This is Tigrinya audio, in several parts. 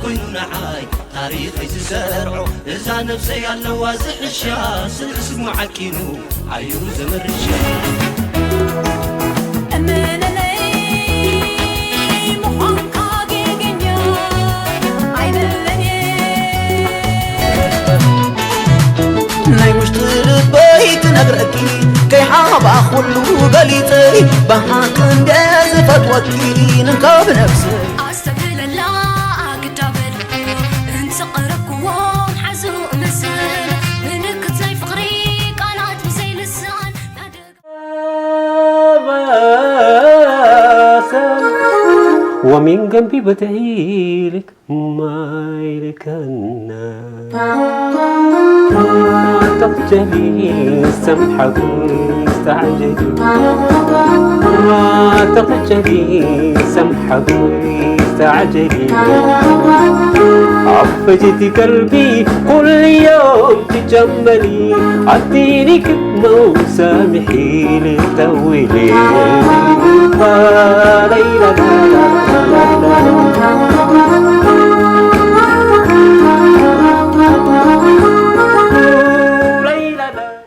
ኮይኑ ንዓይ ታሪኸይ ዝሰርዖ እዛ ነብሰይ ኣለዋ ዝሕሻ ስለ ስሙ ዓቂኑ ኣዩ ዘመርሻ። እመነለይ ምዃንካ ጌገኛ ኣይደለየ። ናይ ውሽጢ ልበይ ክነግረኪ ከይሓባ ኩሉ ገሊፀይ ብሓቂ እንደ ዝፈትወኪ ንካብ ነብሰይ ኣስተብህለላ ግዳ በል እንተቐረብክዎ ሓዙ እመስል ምልክት ናይ ፍቕሪ ቃላት ብዘይ ልሳን ናደግ ومن جنبي بتعيلك ما يلكنا ما تخجلي سمحك استعجلي ما تخجلي سمحك استعجلي عفجتي قلبي كل يوم تجملي عديني كتمة وسامحي لي طولي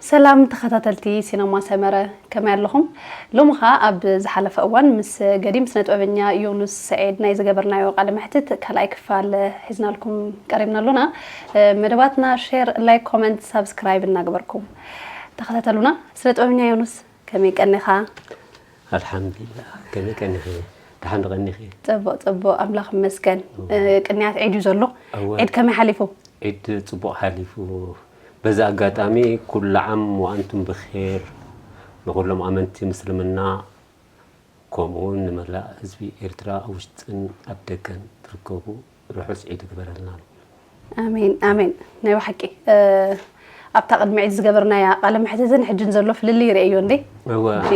ሰላም ተኸታተልቲ ሲነማ ሰመረ፣ ከመይ ኣለኹም? ሎሚ ኸኣ ኣብ ዝሓለፈ እዋን ምስ ገዲም ስነ ጥበበኛ ዮኑስ ሰዒድ ናይ ዝገበርናዮ ቃለ መሕትት ካልኣይ ክፋል ሒዝናልኩም ቀሪብና ኣሎና። መደባትና ሼር፣ ላይክ፣ ኮመንት፣ ሳብስክራይብ እናገበርኩም ተኸታተሉና። ስነ ጥበበኛ ዮኑስ ከመይ ቀኒኻ? ኣልሓምዱሊላህ ከመይ ቀኒኺ? ደሓን ዶ ቀኒኺ? ጽቡቕ ጽቡቕ ኣምላኽ ይመስገን። ቅንያት ዒድ እዩ ዘሎ። ዒድ ከመይ ሓሊፉ? ዒድ ጽቡቕ ሓሊፉ። በዚ ኣጋጣሚ ኩሉ ዓም ወኣንቱም ብኼር ንኹሎም ኣመንቲ ምስልምና ከምኡ እውን ንመላእ ህዝቢ ኤርትራ ኣብ ውሽጥን ኣብ ደገን ትርከቡ ርሑስ ዒድ ይግበረልና። ኣሜን ኣሜን። ናይ ብሓቂ ኣብታ ቅድሚ ዒድ ዝገበርናያ ቃለ መሕትትን ሕጅን ዘሎ ፍልልይ ርእዮ እንዴ? እወ። ሕጂ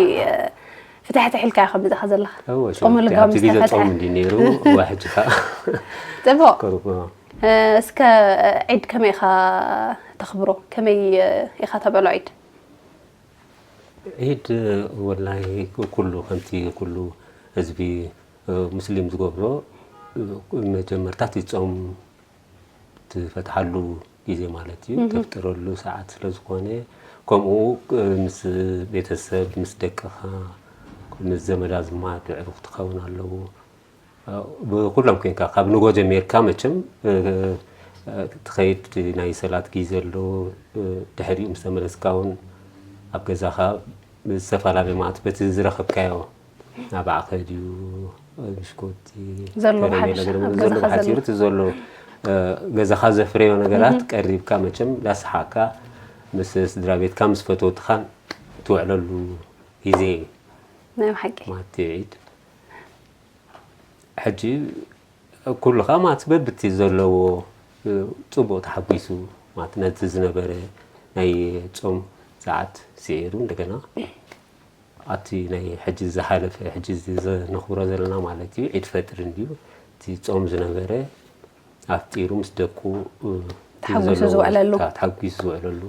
ፍትሕቲ ሒልካ ኢኻ መጺኻ ዘለኻ። እወ፣ ጾመ ልጋም ኣብቲ ግዜ ዝተፈትሐ። ጾም እንዲ ነይሩ፣ እወ፣ ሕጂ ከኣ ጽቡቕ። ቁሩብ፣ እወ። እስከ ዒድ ከመይ ኢኻ ተኽብሮ? ከመይ ኢኻ ተብዕሎ ዒድ? ዒድ ወላሂ ኩሉ ከምቲ ኩሉ ህዝቢ ሙስሊም ዝገብሮ መጀመርታ እቲ ጾም ትፈትሓሉ ግዜ ማለት እዩ። ተፍጥረሉ ሰዓት ስለ ዝኾነ ከምኡ ምስ ቤተሰብ ምስ ደቅኻ ምስ ዘመድ ኣዝማድ ኣዕሩኽ ትኸውን ኣለዎ። ብኩሎም ኮንካ ካብ ንጎ ጀሚርካ መቸም ትኸይድ ናይ ሰላት ግዜ ኣሎ። ድሕሪኡ ምስ ተመለስካ እውን ኣብ ገዛኻ ዝተፈላለዩ ማለት በቲ ዝረኸብካዮ ናባዕኸ ድዩ ብሽኮቲ ዘሎ ከረሜላ ብሓድሽ ገለ ኣብ ዘሎ ገዛኻ ብሓፂሩ ዘሎ። እቲ ዘሎ ገዛኻ ዘፍረዮ ነገራት ቀሪብካ መቸም ዳስሓካ ምስ ስድራ ቤትካ ምስ ፈተውትኻን ትውዕለሉ ግዜ እዩ። ናይ ብሓቂ። ማለት እዩ ዒድ። ሕጂ ኩሉ ከዓ ማለት በብቲ ዘለዎ ፅቡቅ ተሓጒሱ ማለት ነቲ ዝነበረ ናይ ጾም ሰዓት ስዒሩ እንደገና ኣብቲ ናይ ሕጂ ዝሓለፈ ሕጂ እዚ ዘነኽብሮ ዘለና ማለት እዩ ዒድ ፈጥሪ እንድዩ እቲ ጾም ዝነበረ ኣፍጢሩ ምስ ደቁ ተሓጒሱ ዝውዕለሉ። ተሓጒሱ ዝውዕለሉ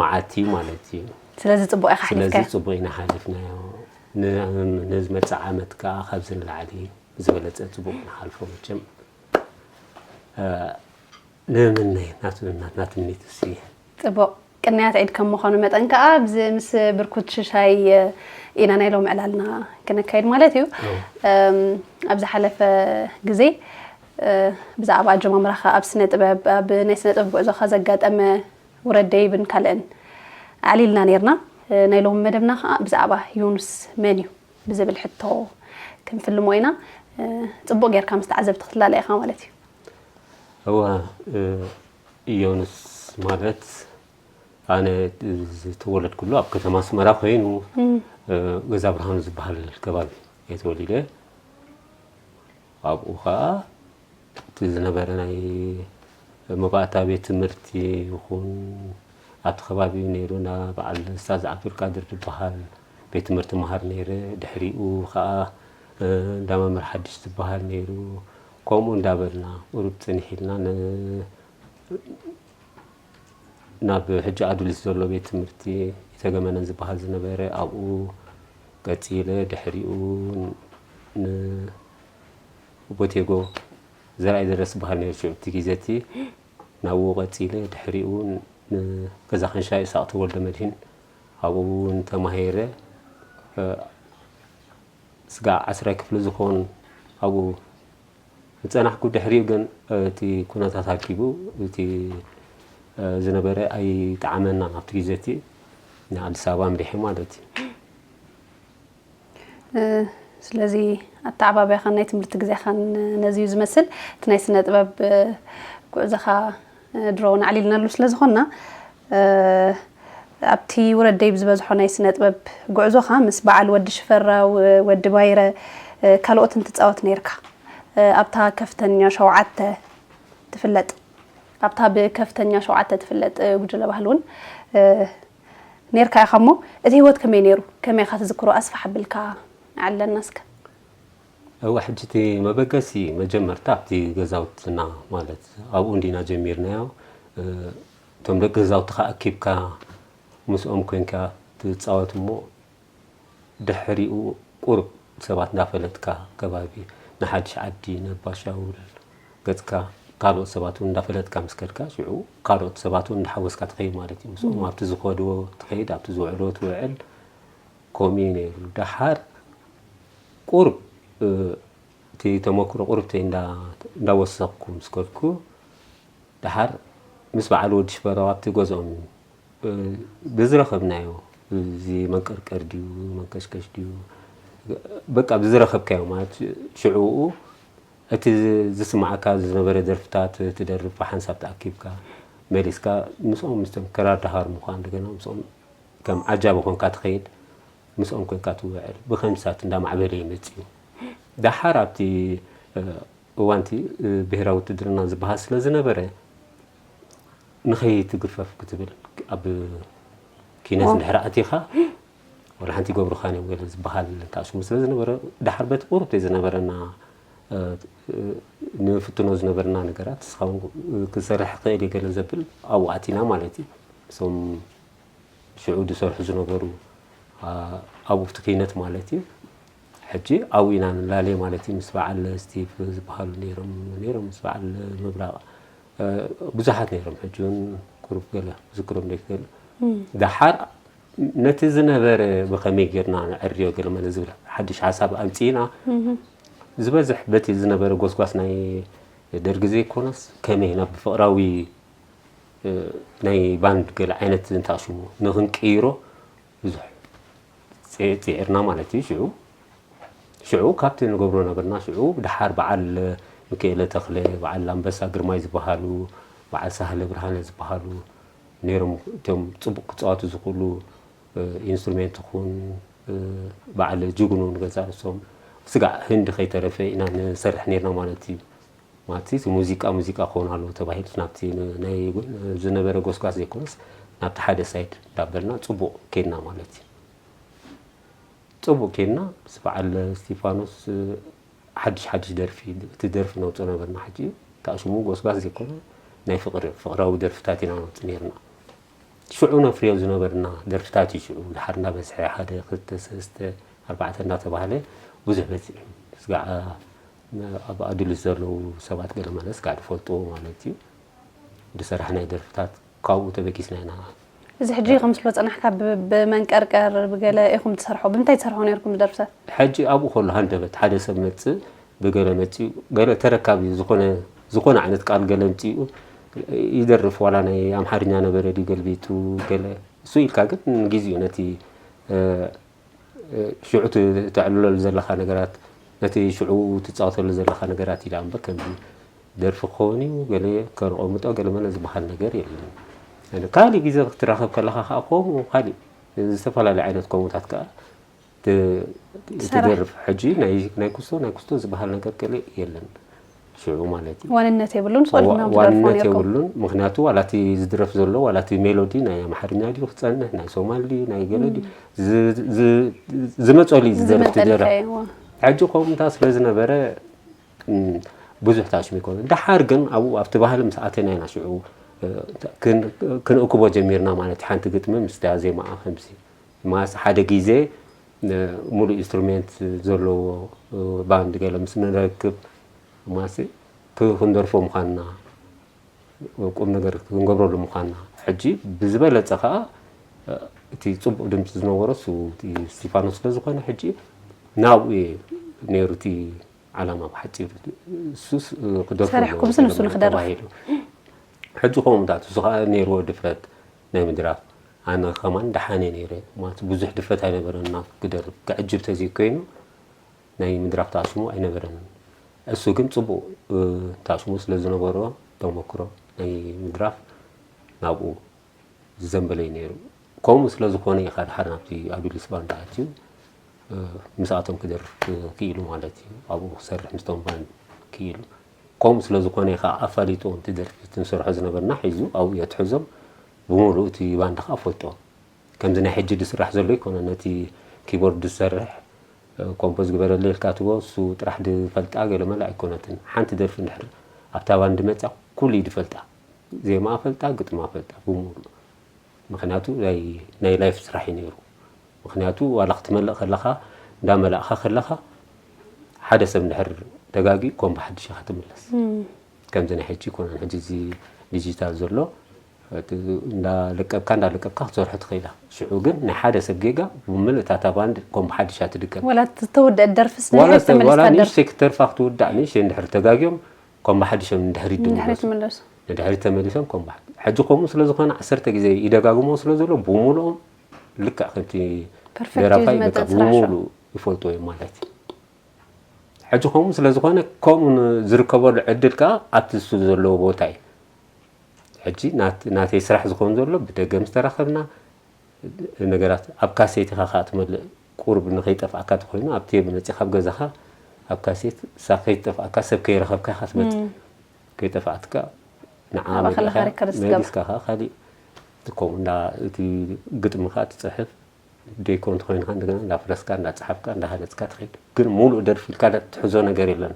መዓልቲ ማለት እዩ። ስለዚ ፅቡቕ ኢኻ ስለዚ ሓሊፍካዮ። ፅቡቕ ኢና ሓሊፍናዮ። ንዝመፅእ ዓመት ከዓ ካብዚ ንላዕሊ ዝበለፀ ፅቡቕ ንሓልፎ መቸም ንምነ ናትና ትምኒት እሲ። ፅቡቕ ቅንያት ዒድ ከም ምዃኑ መጠን ከዓ ኣብዚ ምስ ብርኩት ሽሻይ ኢና ናይ ሎም ዕላልና ክነካይድ ማለት እዩ። ኣብ ዝሓለፈ ግዜ ብዛዕባ ኣጀማምራኻ ኣብ ስነ ጥበብ ኣብ ናይ ስነ ጥበብ ጉዕዞኻ ዘጋጠመ ውረድ ደይብን ካልእን ኣዕሊልና ነርና። ናይ ሎም መደብና ከዓ ብዛዕባ ዮኑስ መን እዩ ብዝብል ሕቶ ክንፍልሞ ኢና። ፅቡቕ ጌርካ ምስ ተዓዘብቲ ክትላለ ኢኻ ማለት እዩ። እወ ዮኑስ ማለት ኣነ ዝተወለድኩሉ ኣብ ከተማ ኣስመራ ኮይኑ ገዛ ብርሃኑ ዝበሃል ከባቢ እየ ተወሊደ። ኣብኡ ከዓ እቲ ዝነበረ ናይ መባእታ ቤት ትምህርቲ ይኹን ኣብቲ ከባቢ ነይሩ እንዳ በዓል እስታዝ ዓብዱልቃድር ዝበሃል ቤት ትምህርቲ መሃር ነይረ። ድሕሪኡ ከዓ እንዳ መምህር ሓድሽ ዝበሃል ነይሩ። ከምኡ እንዳበልና ቁሩብ ፅንሕ ኢልና ናብ ሕጂ ኣዱሊስ ዘሎ ቤት ትምህርቲ ኢተገመነን ዝበሃል ዝነበረ ኣብኡ ቀፂለ ድሕሪኡ ንቦቴጎ ዘርኣይ ደረስ ዝበሃል ነይሩ ሽዑ እቲ ግዜ እቲ። ናብኡ ቀጺለ፣ ድሕሪኡ ንገዛ ከንሻ ይስሐቕ ተወልደ መድህን ኣብኡ እውን ተማሂረ። እ፣ ስጋዕ ዓስራይ ክፍሊ ዝኾን ኣብኡ ዝጸናሕኩ። ድሕሪኡ ግን፣ እ፣ እቲ ኩነታት ሃኪቡ፣ እቲ፣ እ፣ ዝነበረ ኣይጠዓመናን ኣብቲ ግዜ እቲ፣ ንኣዲስ ኣበባ ምሪሐ ማለት እዩ። እ፣ ስለዚ ኣተዓባብያኻን ናይ ትምህርቲ ግዜኻን ነዚ እዩ ዝመስል። እቲ ናይ ስነ ጥበብ፣ እ፣ ጉዕዞኻ፣ እ፣ ድሮ እውን ኣዕሊልናሉ ስለ ዝኾንና፣ እ፣ ኣብቲ ውረድ ደይብ ዝበዝሖ ናይ ስነ ጥበብ ጉዕዞኻ ምስ በዓል ወዲ ሽፈራው፣ እ፣ ወዲ ባይረ፣ እ፣ ካልኦትን ትጻወት ነይርካ። እ፣ ኣብታ ከፍተኛ ሸውዓተ ትፍለጥ፣ ኣብታ ብከፍተኛ ሸውዓተ ትፍለጥ፣ እ፣ ጉጅለ ባህሊ እውን፣ እ፣ ነይርካ ኢኻ እሞ፣ እቲ ህይወት ከመይ ነይሩ? ከመይ ኢኻ ትዝክሮ? ኣስፍሕ ኣቢልካ ኣዕልለና እስከ። እወ፣ ሕጂ እቲ መበገሲ መጀመርታ ኣብቲ ገዛውትና፣ ማለት ኣብኡ እንዲና ጀሚርናዮ። እ፣ እቶም ደቂ ገዛውትኻ ኣኪብካ ምስኦም ኮንካ ትጻወት እሞ፣ ድሕሪኡ ቁሩብ ሰባት እንዳፈለጥካ፣ ከባቢ ንሓድሽ ዓዲ፣ ነባሻውል፣ ገጽካ ካልኦት ሰባት እውን እንዳፈለጥካ ምስ ከድካ፣ ሽዑ ካልኦት ሰባት እውን እንዳሓወስካ ትኸይድ ማለት እዩ። ምስኦም ኣብቲ ዝኸድዎ ትኸይድ፣ ኣብቲ ዝውዕልዎ ትውዕል። ከምኡ እዩ ነይሩ። ደሓር ቁሩብ፣ እ፣ እቲ ተመክሮ ቁሩብ ተይ እንዳ-፣ እንዳወሰኽኩ ምስ ከድኩ፣ ደሓር ምስ በዓል ወዲ ሽፈራው ኣብቲ ገዝኦም፣ እ፣ ብዝረኸብናዮ፣ እዚ መንቀርቀር ድዩ፣ መንቀሽቀሽ ድዩ፣ በቃ ብዝረኸብካዮ ማለት ሽዕኡ እቲ ዝስማዓካ ዝነበረ ደርፍታት ትደርፍ፣ ብሓንሳብ ተኣኪብካ መሊስካ ምስኦም፣ ምስቶም ክራር ደሃር ምዃን፣ እንደገና ምስኦም ከም ዓጃቢ ኮንካ ትኸይድ፣ ምስኦም ኮንካ ትውዕል። ብኸምሳት እንዳማዕበለ ይመጽእ እዩ። ደሓር ኣብቲ፣ እ፣ እዋንቲ፣ እ፣ ብሄራዊ ውትድርና ዝበሃል ስለ ዝነበረ፣ ንኸይትግፈፍ ክትብል ኣብ ኪነት ዋው። እንድሕር ኣቲኻ፣ ወላ ሓንቲ ይገብሩኻን እዮም ገለ ዝበሃል ተኣሽሙ ስለ ዝነበረ፣ ደሓር በቲ ቁሩብ ዝነበረና፣ እ፣ እ፣ ንፍትኖ ዝነበረና ነገራት፣ እስኻ እውን ክሰርሕ ክኽእል እየ ገለ ዘብል ኣብኡ ኣቲና ማለት እዩ። እሶም ሽዑ ዝሰርሑ ዝነበሩ፣ ኣ-፣ ኣብኡ ኣብቲ ኪነት ማለት እዩ። ሕጂ ኣብኡ ኢና ንላለየ ማለት እዩ። ምስ በዓል ስቲቭ ዝበሃሉ ነይሮም፣ ነይሮም ምስ በዓል ምብራቕ፣ እ፣ ብዙሓት ነይሮም። ሕጂ እውን ቁሩብ ገለ ክዝክሮም ዘይክእል። እም። ደሓር ነቲ ዝነበረ ብኸመይ ጌርና ንዕርዮ ገለ መለ ዝብል ሓድሽ ሓሳብ ኣምጺእና። እም። ዝበዝሕ በቲ ዝነበረ ጎስጓስ ናይ ደርጊ ዘይኮነስ፣ ከመይ ናብ ፍቕራዊ፣ እ፣ ናይ ባንድ ገለ ዓይነት እንተኣሽሙ ንኽንቅይሮ ብዙሕ ጽ-፣ ጽዒርና ማለት እዩ። ሽዑ፣ ሽዑ ካብቲ ንገብሮ ነበርና። ሽዑ ደሓር በዓል ሚካኤለ ተኽለ፣ በዓል ኣንበሳ ግርማይ ዝበሃሉ፣ በዓል ሳህለ ብርሃነ ዝበሃሉ ነይሮም። እቶም ጽቡቕ ክጻወቱ ዝኽእሉ፣ እ፣ ኢንስትሩሜንት ይኹን፣ እ፣ በዓል ጅግኑ ንገዛ ርእሶም፣ ስጋዕ ህንዲ ከይተረፈ ኢና ንሰርሕ ነይርና ማለት እዩ። ማለት እቲ ሙዚቃ፣ ሙዚቃ ክኸውን ኣለዎ ተባሂሉ ናብቲ ን-፣ ናይ ጎ-፣ ዝነበረ ጎስጓስ ዘይኮነስ፣ ናብቲ ሓደ ሳይድ እንዳበልና ጽቡቕ ኬድና ማለት እዩ። ጽቡቕ ኬድና፣ ምስ በዓል እስቲፋኖስ፣ እ፣ ሓድሽ ሓድሽ ደርፊ፣ እቲ ደርፊ ነውጽኦ ነበርና። ሕጂ፣ እታ ሽሙ ጎስጓስ ዘይኮነ፣ ናይ ፍቕሪ፣ ፍቕራዊ ደርፍታት ኢና ነውጽእ ነይርና። ሽዑ ነፍርዮ ዝነበርና ደርፍታት እዩ። ሽዑ ድሓር እናበዝሐ፣ ሓደ፣ ክልተ፣ ሰለስተ፣ ኣርባዕተ እናተባህለ ብዙሕ በፂሑ። ስጋዕ ኣብ ኣዱሊስ ዘለዉ ሰባት ገለ ማለት ስጋዕ ዝፈልጥዎ ማለት እዩ። ዝሰራሕናዮ ደርፍታት ካብኡ ተበጊስና ኢና። እዚ ሕጂ ከም ትብሎ ጸናሕካ ብ-፣ ብመንቀርቀር ብገለ ኢኹም ትሰርሖ። ብምንታይ ትሰርሖ ነይርኩም ደርፍታት? ሕጂ ኣብኡ ከሎ ሃንደበት ሓደ ሰብ መጽእ ብገለ መጽኡ፣ ገለ ተረካቢ ዝኾነ፣ ዝኾነ ዓይነት ቃል ገለ ኣምጺኡ ይደርፍ፣ ዋላ ናይ ኣምሓርኛ ነበረ ድዩ ገልቢጡ ገለ፣ እሱ ኢልካ ግን ንግዚኡ ነቲ፣ እ፣ እ፣ ሽዑ ት-፣ ተዕልለሉ ዘለኻ ነገራት፣ ነቲ ሽዑ ትጻወተሉ ዘለኻ ነገራት ኢላ እምበር ከምዚ ደርፊ ክኸውን እዩ፣ ገለ ከርቐምጦ፣ ገለ መለ ዝበሃል ነገር የለን። ካልእ ግዜ ክትራኸብ ከለኻ ከኣ ከምኡ ካልእ ዝተፈላለዩ ዓይነት ከምኡታት ከኣ ት-፣ ትሰርሕ። ትደርፍ። ሕጂ ናይ፣ ናይ ኩስቶ፣ ናይ ኩስቶ ዝበሃል ነገር ገለ የለን። ሽዑ ማለት እዩ። ዋንነት የብሉን፣ ዝቐድድና ዋ-፣ ምድረፎ ዋንነት ነርኩም። የብሉን። ምኽንያቱ ዋላ እቲ ዝድረፍ ዘሎ፣ ዋላ እቲ ሜሎዲ ናይ ኣምሓርኛ ድዩ ክጸንሕ፣ ናይ ሶማል ድዩ፣ ናይ ገለ ድዩ፣ ዝ-፣ ዝ-፣ ዝመጸሉ እዩ ዝደርፍ ዝመጸልካ ትደረፍ። እዩ፣ እዋ። ሕጂ ከምኡታ ስለ ዝነበረ፣ እም፣ ብዙሕ ታሽሙ ይኮነ። ደሓር ግን ኣብኡ ኣብቲ ባህሊ ምስ ኣተና ኢና ሽዑ፣ እ፣ ክን-፣ ክንእክቦ ጀሚርና ማለት እዩ። ሓንቲ ግጥሚ ምስታ ዜማኣ ከምዚ። ማስ ሓደ ግዜ፣ እ፣ ሙሉእ ኢንስትሩሜንት ዘለዎ፣ እ፣ ባንድ ገለ ምስ ንረክብ፣ ማሲ ክ- ክንደርፎ ምዃንና፣ ቁም ነገር ክንገብረሉ ምዃንና። ሕጂ ብዝበለጸ ከኣ፣ እ፣ እቲ ጽቡቕ ድምጺ ዝነበሮ እሱ እቲ ስቲፋኖስ ስለ ዝኾነ፣ ሕጂ ናብኡ እዩ ነይሩ እቲ ዓላማ ብሓጺሩ። እሱስ፣ እ፣ ክደርፎ ኣለዎ ሰሪሕኩምስ ንሱ ገለ ንክደርፍ። ተባሂሉ። ሕጂ ከምኡ ምታት እሱ ከኣ ነይርዎ ድፍረት ናይ ምድራፍ። ኣነ ከማን ደሓን እየ ነይረ። ማለት ብዙሕ ድፍረት ኣይነበረና ክደርፍ። ክዕጅብ ተዘይኮይኑ ናይ ምድራፍ ተኣስሞ ኣይነበረንን። እሱ ግን ጽቡቕ፣ እ፣ ተኣስሞ ስለ ዝነበሮ ተመክሮ ናይ ምድራፍ ናብኡ ዝዘንበለ እዩ ነይሩ። ከምኡ ስለ ዝኾነ እዩ ከኣ ድሓር ናብቲ ኣዱሊስ ባንድ ኣትዩ፣ እ፣ ምስኣቶም ክደርፍ ክኢሉ ማለት እዩ። ኣብኡ ክሰርሕ ምስቶም ባንድ ክኢሉ። ከምኡ ስለ ዝኾነ እዩ ከኣ ኣፋሊጡ እቲ ደርፊ እቲ ንሰርሖ ዝነበርና ሒዙ ኣብኡ የትሕዞም ብምሉእ እቲ ባንድ ከኣ ፈልጦ። ከምዚ ናይ ሕጂ ዝስራሕ ዘሎ ኣይኮነን። ነቲ ኪቦርድ ዝሰርሕ፣ እ፣ ኮምፖዝ ግበረለይ ኢልካ ትቦ እሱ ጥራሕ ዝፈልጣ ገለ መለ ኣይኮነትን። ሓንቲ ደርፊ እንድሕር ኣብታ ባንድ መጽያ ኩሉ እዩ ዝፈልጣ። ዜማኣ ፈልጣ፣ ግጥማ ፈልጣ ብምሉእ። ምኽንያቱ ናይ፣ ናይ ላይፍ ስራሕ እዩ ነይሩ። ምኽንያቱ ዋላ ክትመልእ ከለኻ፣ እንዳመላእኻ ከለኻ ሓደ ሰብ እንድሕር ተጋጊ ኮም ብሓድሽ ኢኻ ትምለስ። እም። ከምዚ ናይ ሕጂ ይኮነን። ሕጂ እዚ ዲጂታል ዘሎ፣ እቲ እንዳለቀብካ፣ እንዳለቀብካ ክትሰርሖ ትኽእል ኢኻ። ሽዑ ግን ናይ ሓደ ሰብ ጌጋ ብምልእታ እታ ባንድ ኮም ብሓድሽ እያ ትድገም። ዋላ እተወደአት ደርፍስ ዋላ ንድሕሪት እተ-፣ ተመሊስካ ዋላ ደርፍ። ንእሽተይ ክትተርፋ ክትውዳእ፣ ንእሽተይ እንድሕር ተጋግዮም ኮም ብሓድሽ እዮም ንድሕሪት ንድሕሪት ድምለሱ። ይምለሱ። ንድሕሪት ተመሊሶም ኮም ብሓ-፣ ሕጂ ከምኡ ስለ ዝኾነ ዓሰርተ ግዜ ይደጋግሞ ስለ ዘሎ ብምሉኦም ልክዕ ከምቲ ፐርፌክት እዩ ደራፋይ ዝመጽእ በቃ ስራሕ ሽዑ። ብምሉኡ ይፈልጥዎ እዮም ማለት እዩ። ሕጂ ከምኡ ስለ ዝኾነ ከምኡ ን-፣ ዝርከበሉ ዕድል ከኣ ኣብቲ እሱ ዘለዎ ቦታ እዩ። ሕጂ ናት-፣ ናተይ ስራሕ ዝኸውን ዘሎ ብደገ ምስ ተራኸብና ነገራት ኣብ ካሴት ኢኻ ከኣ ትመልእ። ቁሩብ ንኸይጠፍኣካ ተኾይኑ ኣብ ቴብ መጺኻ ኣብ ገዛኻ ኣብ ካሴት እሳ ከይትጠፍኣካ ሰብ ከይረኸብካ ኢኻ ትመጽእ። እም። ከይጠፍኣትካ ንዓ ካባኻ መሊእኻ ለኻሪካ ደስ ትገብር። መሊስካ ከኣ ካሊእ ትከውን እንዳ እቲ ግጥሚ ከኣ ትጽሕፍ። ደይኮን እንተኾይንካ እንደገና እንዳፍረስካ፣ እንዳጸሓፍካ፣ እንዳሃነጽካ ትኸይድ። ግን ሙሉእ ደርፊ ኢልካ ትሕዞ ነገር የለን።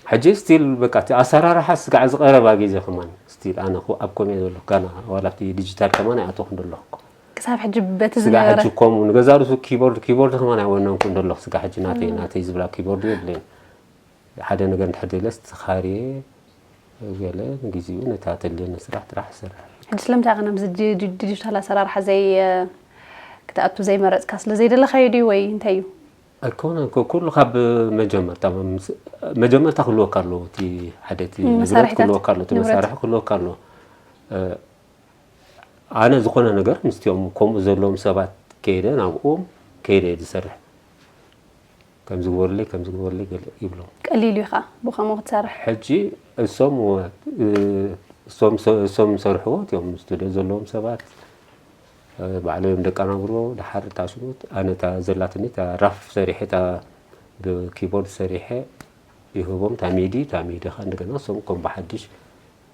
ሕጂ ስቲል በቃ እቲ ኣሰራርሓ ስጋዕ ዝቐረባ ግዜ ከማን ስቲል ኣነ ኹ-፣ ኣብ ኮም እየ ዘለኹ። ጋና ዋላ ኣብቲ ዲጂታል ከማን ኣይኣተኹን ዘለኹ እኮ። ክሳብ ሕጂ በቲ ስጋዕ ዝነበረ ሕጂ ከምኡ ንገዛ ርእሱ ኪቦርድ፣ ኪቦርድ ከማን ኣይወነንኩን ዘለኹ። ስጋዕ ሕጂ ናተይ፣ እም። ናተይ ዝብላ ኪቦርድ የብለይን። ሓደ ነገር እንድሕር ደልየስ ተኻርየ ገለ ንግዜኡ ነታ ተድልየኒ ስራሕ ጥራሕ እሰርሕ። ሕጂ ስለምንታይ ኢኻ ናብዚ ዲ-፣ ዲ-፣ ዲጂታል ኣሰራርሓ ዘይ-፣ ክትኣቱ ዘይመረጽካ? ስለ ዘይደለኻዮ ድዩ ወይ እንታይ እዩ? ኣይኮነን፣ ኩ-፣ ኩሉ ካብ መጀመርታ፣ መስ-፣ መጀመርታ ክህልወካ ኣለዎ፣ እቲ ሓደ እቲ እም፣ ንብረት መሳርሒታት፣ ክህልወካ ኣለዎ፣ እቲ ንብረት። መሳርሒ ክህልወካ ኣለዎ። እ፣ ኣነ ዝኾነ ነገር ምስቲኦም ከምኡ ዘለዎም ሰባት ከይደ ናብኦም ከይደ እየ ዝሰርሕ። ከምዚ ግበሩለይ፣ ከምዚ ግበሩለይ ገለ ይብሎም። ቀሊል እዩ ኸኣ ብኸምኡ ክትሰርሕ። ሕጂ እሶም ወ-፣ እ፣ እሶም ሰ-፣ እሶም ዝሰርሕዎ እቲኦም ስቱድዮ ዘለዎም ሰባት፣ እ፣ ባዕሎም እዮም ደቀናብርዎ። ደሓር እታ ሽዑ ኣነ እታ ዘላትኒ እታ ራፍ ሰሪሐ፣ እታ ብኪቦርድ ሰሪሐ ይህቦም፣ እታ ሚዲ፣ እታ ሚዲ ኸኣ እንደገና እሶም ከም ብሓድሽ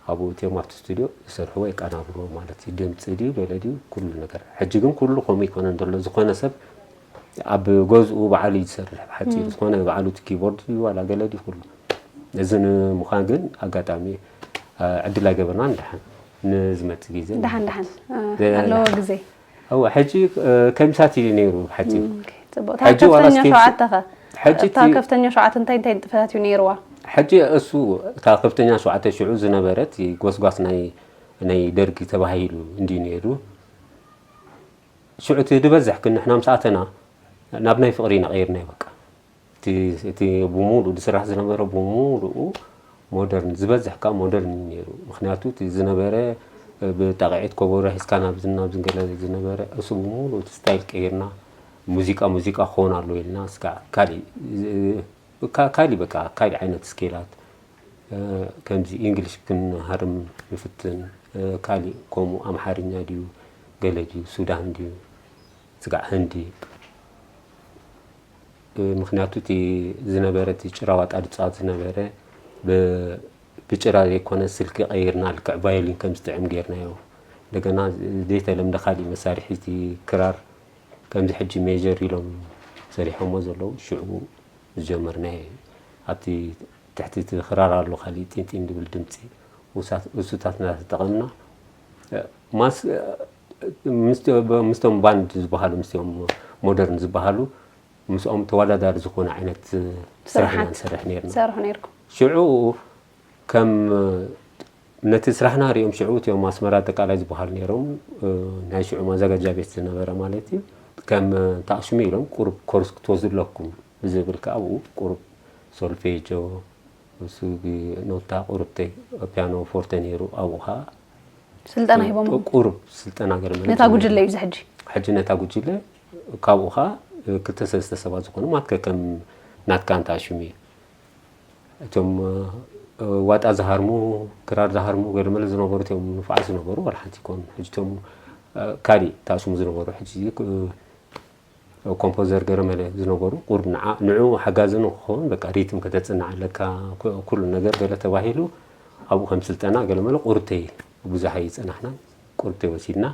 ኣብኡ እቲኦም ኣብቲ ስቱድዮ ዝሰርሕዎ የቀናብርዎ ማለት እዩ። ድምጺ ድዩ ገለ ድዩ ኩሉ ነገር። ሕጂ ግን ኩሉ ከምኡ ኣይኮነን ዘሎ። ዝኾነ ሰብ ኣብ ገዝኡ ባዕሉ እዩ ዝሰርሕ። ብሓጺሩ እም። ዝኾነ ባዕሉ እቲ ኪቦርድ ድዩ ዋላ ገለ ድዩ ኩሉ። እዚ ንምዃን ግን ኣጋጣሚ፣ እ፣ ዕድል ኣይገበርናን። ደሓን ንዝመጽእ ግዜ ደሓን ደሓን፣ እ፣ ደ-፣ ኣለዎ ግዜ። እወ፣ ሕጂ፣ እ፣ ከሚሳት እዩ ነይሩ ብሓጺሩ። እም፣ ኦኬ፣ ጽቡቕ። እታ ሕጂ ዋላ ከፍተኛ ስቴጅ ሸውዓተ ኸ? ሕጂ እታ እቲ ከፍተኛ ሸውዓተ እንታይ እንታይ ንጥፈታት እዩ ነይርዋ? ሕጂ እሱ እታ ከፍተኛ ሸውዓተ ሽዑ ዝነበረት ጎስጓስ ናይ፣ ናይ ደርጊ ተባሂሉ እንድዩ ነይሩ። ሽዑ እቲ ዝበዝሕ ግን ንሕና ምስ ኣተና ናብ ናይ ፍቕሪ ኢና ቀይርናዮ በቃ። እቲ፣ እቲ ብሙሉእ ዝስራሕ ዝነበረ ብሙሉኡ ሞደርን፣ ዝበዝሕ ከኣ ሞደርን እዩ ነይሩ። ምኽንያቱ እቲ ዝነበረ ብጣቕዒት ኮቦሮ ሒዝካ ናብዝን ናብዝን ገለ ዝነበረ፣ እሱ ብሙሉኡ እቲ ስታይል ቀይርና፣ ሙዚቃ ሙዚቃ ክኸውን ኣለዎ ኢልና፣ እስካ ካሊእ፣ ካ-፣ ካሊእ በቃ፣ ካሊእ ዓይነት ስኬላት፣ እ፣ ከምዚ ኢንግሊሽ ክንሃርም ንፍትን፣ እ፣ ካሊእ ከምኡ ኣምሓርኛ ድዩ፣ ገለ ድዩ፣ ሱዳን ድዩ፣ ስጋዕ ህንዲ። እ፣ ምኽንያቱ እቲ ዝነበረ፣ እቲ ጭራዋጣ ዝጻወት ዝነበረ፣ ብ-፣ ብጭራ ዘይኮነ ስልኪ ቀይርና፣ ልክዕ ቫዮሊን ከም ዝጥዕም ጌርናዮ። እንደገና ዘይተለምደ ካሊእ መሳርሒ፣ እቲ ክራር ከምዚ ሕጂ ሜጀር ኢሎም ሰሪሖሞ ዘለዉ፣ ሽዑ ዝጀመርናዮ እዩ። ኣብቲ ትሕቲ እቲ ክራር ኣሎ ካሊእ ጢንጢን ዝብል ድምጺ፣ ውሳት-፣ ውሱታት እናተጠቐምና፣ እ፣ ማስ-፣ እ፣ ምስቲ-፣ ምስቶም ባንድ ዝበሃሉ፣ ምስቶም ሞደርን ዝበሃሉ፣ ምስኦም ተወዳዳሪ ዝኾነ ዓይነት ስራሕ ኢና ስራሓት ንሰርሕ ነይርና። ትሰርሑ ነይርኩም። ሽዑ ከም ነቲ ስራሕና ሪኦም ሽዑ እቲኦም ኣስመራ ኣጠቃላይ ዝበሃሉ ነይሮም፣ እ፣ ናይ ሽዑ ማዘጋጃ ቤት ዝነበረ ማለት እዩ። ከም ታእሱሚ ኢሎም ቁሩብ ኮርስ ክትወስዱ ኣለኩም ዝብል ከኣ ኣብኡ ቁሩብ ሶልፌጆ፣ እሱ ኖታ ቁሩብተይ ፒያኖ ፎርተ ነይሩ። ኣብኡ ከኣ ስልጠና ሂቦም ቁሩብ ስልጠና ገለ መለ ነታ ጉጅለ እዩ እዚ ሕጂ። ሕጂ ነታ ጉጅለ ካብኡ ከኣ ክልተ ሰለስተ ሰባት ዝኾኑ ማትከ ከም ናትካ እንታሽሙ እዩ። እቶም ዋጣ ዝሃርሙ፣ ክራር ዝሃርሙ ገለ መለ ዝነበሩ እቶም ንፉዓት ዝነበሩ ዋላ ሓንቲ ይኮኑ። ሕጂ እቶም ካሊእ ታሽሙ ዝነበሩ ሕጂ ኮምፖዘር ገለ መለ ዝነበሩ ቁሩብ ንዓ ንዑ ሓጋዚ ንክኸውን በቃ ሪትም ከተጽንዕ ኣለካ፣ ኩ- ኩሉ ነገር ገለ ተባሂሉ ኣብኡ ከም ስልጠና ገለ መለ ቁርተይ ብዙሕ ኣይጸናሕናን። ቁርተይ ወሲድና።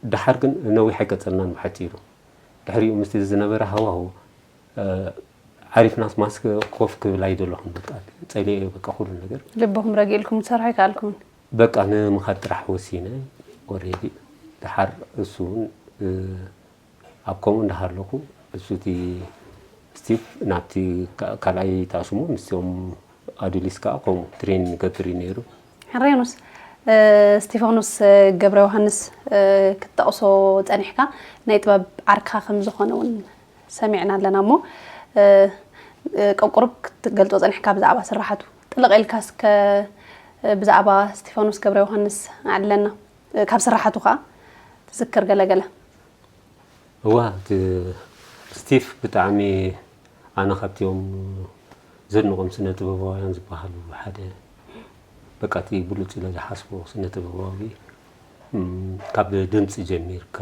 ደሓር ግን ነዊሕ ኣይቀጸልናን ብሓጺሩ። ድሕሪኡ ምስቲ ዝነበረ ሃዋሁ ዓሪፍናስ ማስክ ኮፍ ክብል ኣይደለኹን። በቃ ጸሊኤ በቃ ኩሉ ነገር ልብኹም ረጊእልኩም ትሰርሑ ኣይከኣልኩምን። በቃ ንምኻድ ጥራሕ ወሲነ። ኦሬዲ ደሓር እሱ እውን ኣብ ከምኡ እንዳሃለኹ እሱ እቲ ስቲቭ ናብቲ ካልኣይ ተኣሽሙ ምስኦም ኣዱሊስ ከዓ ከምኡ ትሬን ይገብር እዩ ነይሩ። ሕራይ ዮኑስ፣ ስቲፋኖስ ገብረ ዮሃንስ ክትጠቕሶ ጸኒሕካ ናይ ጥበብ ዓርካ ከም ዝኾነ እውን ሰሚዕና ኣለና እሞ፣ ቀቁሩብ ክትገልጾ ጸኒሕካ ብዛዕባ ስራሓቱ ጥልቕ ኢልካ እስከ ብዛዕባ ስቲፋኖስ ገብረ ዮሃንስ ኣለና፣ ካብ ስራሓቱ ከዓ ትዝክር ገለገለ። እዋ እቲ ስቲፍ ብጣዕሚ ኣነ ካብቲኦም ዘድንቖም ስነ ጥበባውያን ዝበሃሉ ሓደ፣ በቃ እቲ ብሉፅ ኢለ ዝሓስቦ ስነ ጥበባዊ ካብ ድምፂ ጀሚርካ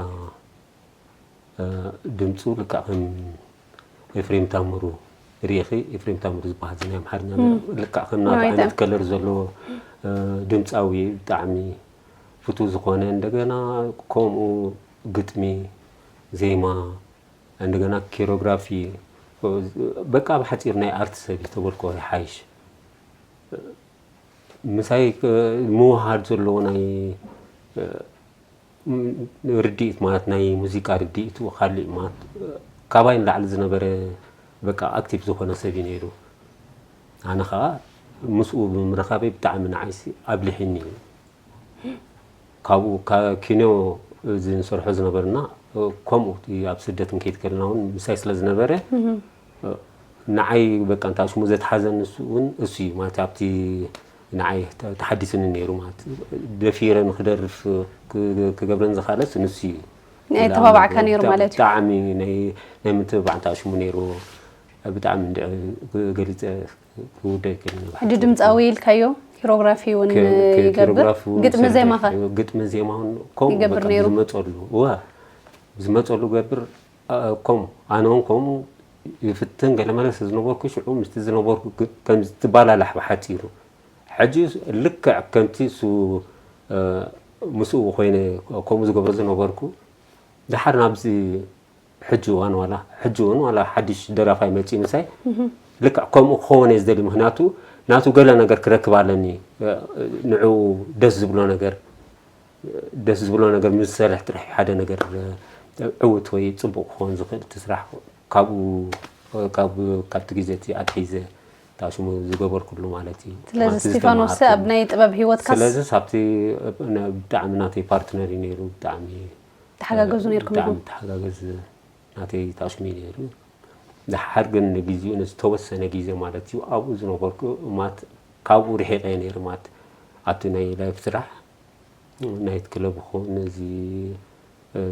ድምፁ ልክዕ ከም ኤፍሬም ታምሩ ርኢኺ፣ ኤፍሬም ታምሩ ዝበሃል ናይ ኣምሓርኛ ልክዕ ከም ናቱ ዓይነት ከለር ዘለዎ ድምፃዊ ብጣዕሚ ፍቱ ዝኾነ፣ እንደገና ከምኡ ግጥሚ፣ ዜማ፣ እንደገና ኪሮግራፊ፣ በቃ ብሓፂር ናይ ኣርት ሰብ ተበልኮ ይሓይሽ። ምሳይ ምውሃድ ዘለዎ ናይ ርድኢት ማለት ናይ ሙዚቃ ርድኢቱ ካሊእ ማለት ካባይ ንላዕሊ ዝነበረ በቃ ኣክቲቭ ዝኾነ ሰብ እዩ ነይሩ። ኣነ ከዓ ምስኡ ብምርኻበይ ብጣዕሚ ንዓይሲ ኣብሊሕኒ እዩ። ካብኡ ኪኖ እዚ ንሰርሖ ዝነበርና ከምኡ ኣብ ስደት ንከይድ ከለና እውን ምሳይ ስለ ዝነበረ ንዓይ በቃ እንታ ሽሙ ዘትሓዘኒ እሱ እውን እሱ እዩ ማለት ኣብቲ ንዓይ ተሓዲስኒ ነይሩ ማለት ደፊረ ንክደርፍ ክገብረን ዝካለስ ንሱ እዩ። ተባባዕካ ነይሩ ማለት እዩ። ብጣዕሚ ናይ ምትብባዕ እንታ ሽሙ ነይሩ። ብጣዕሚ ገሊፀ ክውደ ይክእል። ሕጂ ድምፃዊ ኢልካዮ ኪሮግራፊ እውን ይገብር፣ ግጥሚ ዜማ ከ? ግጥሚ ዜማ እውን ከምኡ ይገብር ነይሩ። ዝመፀሉ እዋ ዝመፀሉ ገብር ከምኡ ኣነ እውን ከምኡ ይፍትን ገለ መለስ ዝነበርኩ ሽዑ ምስቲ ዝነበርኩ ከምዚ ትባላላሕ ብሓፂሩ። ሕጂ ልክዕ ከምቲ እሱ ምስኡ ኮይነ ከምኡ ዝገብሮ ዝነበርኩ ድሓር ናብዚ ሕጂ እዋን ዋላ ሕጂ እውን ዋላ ሓድሽ ደራፋይ መፂኡ ምሳይ ልክዕ ከምኡ ክኸውን እየ ዝደሊ። ምክንያቱ ናቱ ገለ ነገር ክረክብ ኣለኒ። ንዕኡ ደስ ዝብሎ ነገር ደስ ዝብሎ ነገር ምስ ዝሰርሕ ጥራሕ ሓደ ነገር ዕውት ወይ ፅቡቅ ክኸውን ዝኽእል እቲ ስራሕ ካብኡ ካብ ካብቲ ግዜ እቲ ኣትሒዘ ታሽሙ ዝገበርኩሉ ማለት እዩ። ስለዚ ስቲፋኖስ ኣብ ናይ ጥበብ ህይወትካ ስለዚ ኣብቲ ብጣዕሚ ናተይ ፓርትነር እዩ ነይሩ። ብጣዕሚ ተሓጋገዙ ነይርኩም ብጣዕሚ ተሓጋገዝ ናተይ ታሽሙ እዩ ነይሩ። ድሓር ግን ንግዜኡ ንዝተወሰነ ግዜ ማለት እዩ ኣብኡ ዝነበርኩ ማት ካብኡ ርሒቀ ነይሩ ማት ኣብቲ ናይ ላይፍ ስራሕ ናይት ክለብ ኾን እዚ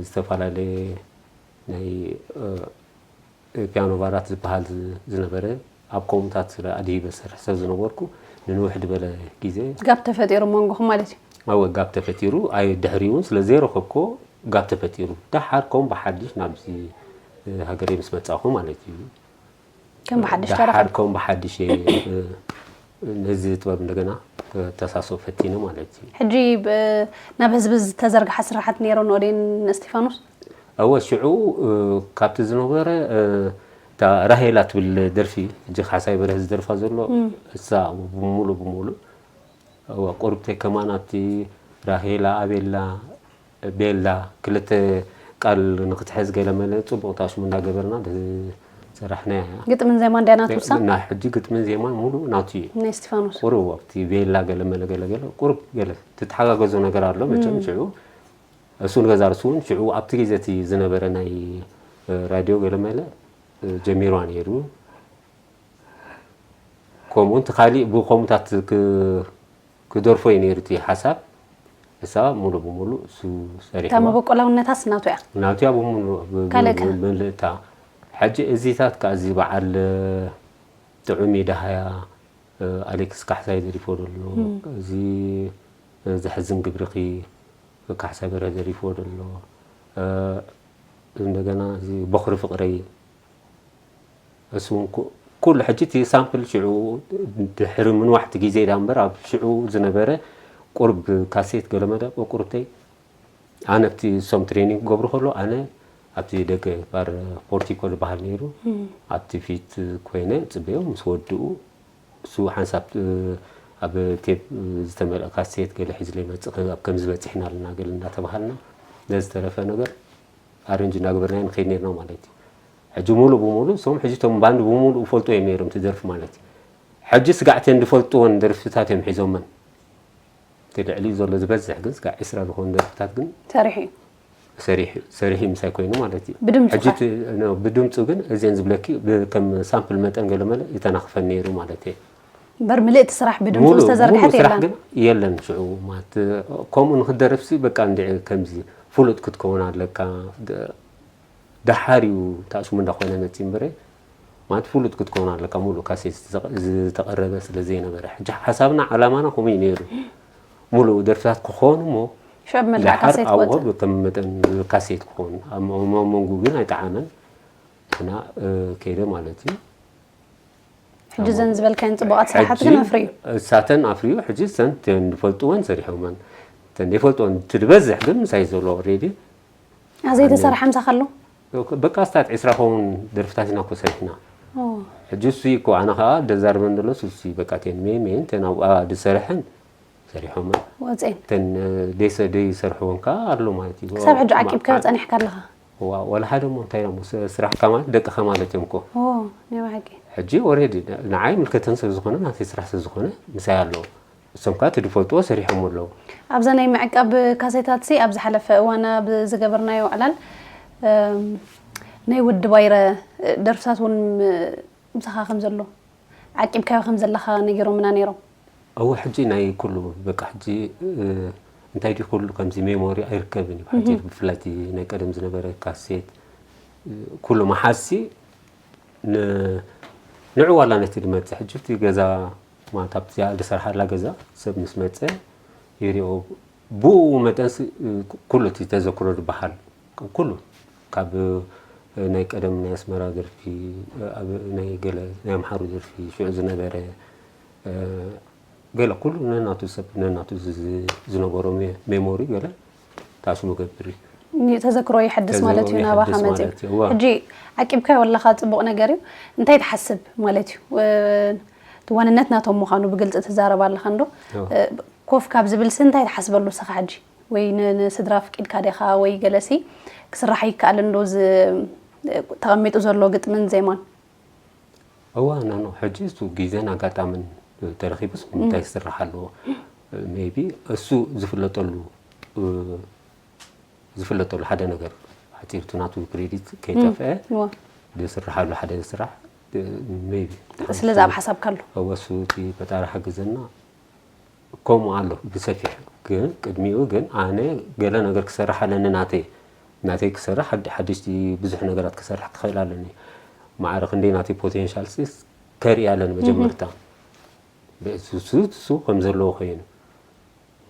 ዝተፈላለየ ናይ ፒያኖ ባራት ዝበሃል ዝነበረ ኣብ ከምኡታት ኣድሂበ ዝሰርሕ ሰብ ዝነበርኩ ንንውሕ ዝበለ ግዜ ጋብ ተፈጢሩ መንጎኹም ማለት እዩ። ኣወ ጋብ ተፈጢሩ ኣይ ድሕሪኡ እውን ስለ ዘይረኸብኮ ጋብ ተፈጢሩ ደሓር ከም ብሓድሽ ናብዚ ሃገረይ ምስ መጻኹ ማለት እዩ። ከም ብሓድሽ ደሓር ተረኸብ ከም ብሓድሽ ነዚ ጥበብ እንደገና ተሳስኦ ፈቲነ ማለት እዩ። ሕጂ ናብ ህዝቢ ዝተዘርግሓ ስራሓት ነይሮ ንኦዴን እስቲፋኖስ እወ ሽዑ ካብቲ ዝነበረ እታ ራሄላ ትብል ደርፊ ሕጂ ካሕሳይ በርሀ ዝደርፋ ዘሎ እሳ ብሙሉ ብሙሉ እወ ቁርብተይ ከማን ኣብቲ ራሄላ ኣቤላ ቤላ ክልተ ቃል ንክትሕዝ ገለ መለ ፅቡቅ ታሽሙ እንዳገበርና ሰራሕናያ እያ። ግጥምን ዜማን ድያ ናቱ ንሳ? ናይ ሕጂ ግጥምን ዜማን ሙሉእ ናቱ እዩ። ናይ እስቲፋኖስ። ቁሩብ ኣብቲ ቤላ ገለ መለ ገለ ገለ ቁሩብ ገለ ትተሓጋገዞ ነገር ኣሎ መቸም። ሽዑ እሱ ንገዛ ርእሱ እውን ሽዑ ኣብቲ ግዜ እቲ ዝነበረ ናይ ራድዮ ገለ መለ ጀሚርዋ ነይሩ። ከምኡ እቲ ካሊእ ብኸምኡታት ክደርፎ እዩ ነይሩ እቲ ሓሳብ። እሳ ሙሉ ብሙሉ እሱ ሰሪሕዋ። እታ መበቆላውነታስ ናቱ እያ። ናቱ እያ ብሙሉ ካልእ ከ? ምልእታ። ሕጂ እዚታት ከኣ እዚ በዓል ጥዑም ይድሃያ ኣሌክስ ካሕሳይ ደሪፎ ዘሎ እዚ ዘሕዝን ግብርኺ ካሕሳይ በርሀ ደሪፎ ዘሎ እንደገና እዚ ቦኽሪ ፍቕረይ እሱ እውን ኩ- ኩሉ ሕጂ እቲ ሳምፕል ሽዑ ድሕሪ ምንዋሕቲ ግዜ ዳ እምበር ኣብ ሽዑ ዝነበረ ቁርብ ካሴት ገለመለ ቁርብተይ ኣነ ኣብቲ እሶም ትሬኒንግ ክገብሩ ከሎ ኣነ ኣብቲ ደገ ባር ፖርቲኮ ዝበሃል ነይሩ ኣብቲ ፊት ኮይነ ፅበዮም ምስ ወድኡ እሱ ሓንሳብ ኣብ ቴፕ ዝተመልአ ካሴት ገለ ሒዝለ ይመፅእ ኣብ ከምዚ በፂሕና ኣለና ገለ እናተባሃልና ነዚ ዝተረፈ ነገር ኣረንጅ እናገበርና ንኸይድ ነርና ማለት እዩ። ሕጂ ሙሉእ ብሙሉእ እሶም ሕጂ እቶም ባንድ ብሙሉእ ይፈልጡ እዮም ነይሮም እቲ ደርፊ ማለት እዩ። ሕጂ ስጋዕተን ዝፈልጥዎን ደርፍታት እዮም ሒዞመን እቲ ልዕሊኡ ዘሎ ዝበዝሕ ግን ስጋዕ ዒስራ ዝኾኑ ደርፍታት ግን ሰሪሑ እዩ። ሰሪሑ ሰሪሑ ምሳይ ኮይኑ ማለት እዩ። ብድምፁ ሕጂ ከ? እቲ- ኖ፣ ብድምፁ ግን እዚን ዝብለኪ ብ- ከም ሳምፕል መጠን ገለመለ ይተናኽፈን ነይሩ ማለት እየ። እምበር ምልእቲ ስራሕ ብድምፁ ሙሉ- ዝተዘርግሐት ሙሉ ስራሕ የላን። ግን የለን ሽዑ ማለት ከምኡ ንክደረፍሲ በቃ እንድዒ ከምዚ ፍሉጥ ክትከውን ኣለካ ደ- ደሓር እዩ ታእሱም እንዳኮነ መፂ እምበረ ማለት ፍሉጥ ክትከውን ኣለካ ሙሉእ ካሴት ዝተቐ- ዝተቐረበ ስለ ዘይነበረ ሕጂ ሓሳብና ዓላማና ከምኡ እዩ ነይሩ ሙሉእ ደርፍታት ክኾኑ እሞ ሽዑ ብመልክዕ ደሓር ካሴት ኣብኡ ክወፅእ። ከም መጠን ካሴት ክኾን ኣብ ሞ- ሞ- መንጉ ግን ኣይጠዓመን እና እ፣ ከይደ ማለት እዩ ሕጂ ዘን ዝበልካየን ፅቡቓት ስራሓት ግን ኣፍርዩ። እሳተን ኣፍርዩ ሕጂ ሰን ተን ዝፈልጥወን ሰሪሖመን ተን ዘይፈልጥወን እቲ ዝበዝሕ ግን ምሳይ ዘሎ ሬዲ ኣ ዘይተሰርሐ ምሳኻ ኣሎ? በቃ ስታት ዒስራ ኸውን ደርፍታት ኢና ኮ ሰሪሕና ኦ፣ ሕጂ እሱ እኮ ኣነ ከዓ ደዛርበን ዘሎ እሱ በቃ ቴን ሜሜን ተን ኣብኣ ዝሰርሐን ሰሪሖመን ወፅኤን ተን ደይሰ ደይሰርሕወን ከዓ ኣሎ ማለት እዩ ክሳብ ሕጂ ዓቂብካዮ ፀኒሕካ ኣለኻ? ዋ- ዋላ ሓደ እሞ እንታይ ደሞ ስ- ስራሕካ ማለት ደቅኻ ማለት እዮም እኮ ኦ፣ ናይ ብሓቂ። ሕጂ ኦሬዲ ንዓይ ምልከተን ሰብ ዝኾነ ናተይ ስራሕ ሰብ ዝኾነ ምሳይ ኣለዉ እሶም ከዓ እቲ ዝፈልጥዎ ሰሪሖም ኣለዉ ኣብዛ ናይ ምዕቃብ ካሴታት ሲ ኣብ ዝሓለፈ እዋን ኣብ ዝገበርናዮ ዕላል እም፣ ናይ ወዲ ባይረ ደርፍታት እውን ም- ምሳኻ ከም ዘሎ ዓቂብካዮ ከም ዘለኻ ነጊሮምና ነይሮም። እወ ሕጂ ናይ ኩሉ በቃ ሕጂ እ፣ እንታይ ድዩ ኩሉ ከምዚ ሜሞሪ ኣይርከብን እዩ ሓፂር ብፍላይ እቲ ናይ ቀደም ዝነበረ ካሴት እ፣ ኩሉ መሓዝሲ ን- ንዑ ዋላ ነቲ ዝመፅእ ሕጂ እቲ ገዛ ማለት ኣብቲ ዝሰርሓላ ገዛ ሰብ ምስ መፀ ይሪኦ ብኡ መጠንሲ እ፣ ኩሉ እቲ ተዘክሮ ዝበሃል ኩሉ ካብ እ፣ ናይ ቀደም ናይ ኣስመራ ደርፊ እ፣ ኣብ ናይ ገለ ናይ ኣምሓሩ ደርፊ ሽዑ ዝነበረ እ፣ ገለ ኩሉ ነናቱ ሰብ ነናቱ ዝ- ዝ- ዝነበሮ ሜ- ሜሞሪ ገለ ታስሙ ገብር እዩ ኒ- ተዘክሮ ይሐድስ ማለት እዩ ናባኻ ይሕድስ መፅዩ። ማለት እዩ፣ እዋ። ሕጂ ዓቂብካዮ ኣለኻ ፅቡቕ ነገር እዩ። እንታይ ትሓስብ ማለት እዩ? እ፣ እቲ ዋንነት ናቶም ምዃኑ ብግልፂ ትዛረብ ኣለኻ እንዶ እዋ። እ፣ ኮፍ ካብ ዝብል ሲ እንታይ ትሓስበሉ ንስኻ ሕጂ? ወይ ን- ንስድራ ኣፍቂድካ ዲኻ ወይ ገለሲ ክስራሕ ይከኣል እንዶ ዝ- ተቐሚጡ ዘሎ ግጥምን ዜማን? እዋ ኖ ኖ ሕጂ እሱ ግዜን ኣጋጣምን ተረኺቡስ እንታይ ክስራሕ ኣለዎ ሜቢ እሱ ዝፍለጠሉ እ፣ ዝፍለጠሉ ሓደ ነገር ሓፂር እቲ ናቱ ክሬዲት ከይጠፍአ እዋ። ዝስርሓሉ ሓደ ስራሕ ሜቢ ስለዚ ኣብ ሓሳብካ ኣሎ። እወ እሱ እቲ ፈጣሪ ሓግዘና ከምኡ ኣሎ ብሰፊሕ ግን ቅድሚኡ ግን ኣነ ገለ ነገር ክሰርሕ ኣለኒ ናተይ ናተይ ክሰርሕ ሓድ- ሓደሽቲ ብዙሕ ነገራት ክሰርሕ ክኽእል ኣለኒ ማዕረ ክንደይ ናተይ ፖቴንሻል ስ ከርኢ ኣለኒ መጀመርታ ብእሱ እሱ ከም ዘለዎ ኮይኑ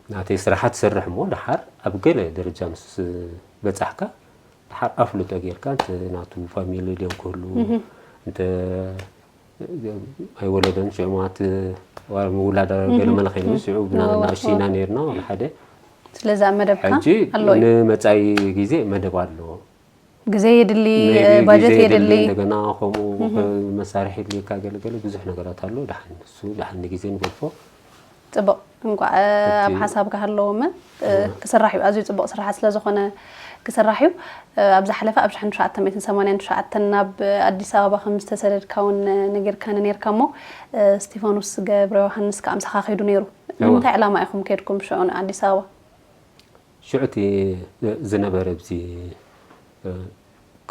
ናተይ ስራሓ ትሰርሕ እሞ ድሓር ኣብ ገለ ደረጃ ምስ በፃሕካ ድሓር ኣፍልጦ ጌርካ እንተ ናቱ ፋሚሊ ድዮም ክህሉ እንተ ኣይወለደን ሽዑ ማለት ምውላድ ገለ መለ ከይኑ ሽዑ ብና- ናእሽቱ ኢና ነርና ወላ ሓደ ስለዚ ኣብ መደብካ ሕጂ ኣሎ እዩ። ንመፃኢ ግዜ መደብ ኣለዎ ግዜ የድሊ፣ ሜቢ ባጀት ግዜ የድሊ የድሊ። እንደገና ከምኡ መሳርሒ የድልየካ ገለገለ ብዙሕ ነገራት ኣሎ። ድሓን እሱ ድሓን ንግዜ ንገድፎ ጽቡቕ። እንቋዕ ኣብ ሓሳብካ ሃለዎ እሞ ክስራሕ እዩ። ኣዝዩ ጽቡቕ ስራሕ ስለ ዝኾነ ክስራሕ እዩ። ኣብ ዝሓለፈ ኣብ ሽሕን ትሽዓተ ሚእትን ሰማንያን ትሽዓተን ናብ ኣዲስ ኣበባ ከም ዝተሰደድካ እውን ነጊርካኒ ነርካ እሞ፣ እስቲፋኖስ ገብረ ዮሃንስ ከኣ ምሳኻ ከይዱ ነይሩ። ንምንታይ ዕላማ ኢኹም ከድኩም ሽዑ ንኣዲስ ኣበባ? ሽዑ እቲ ዝነበረ ኣብዚ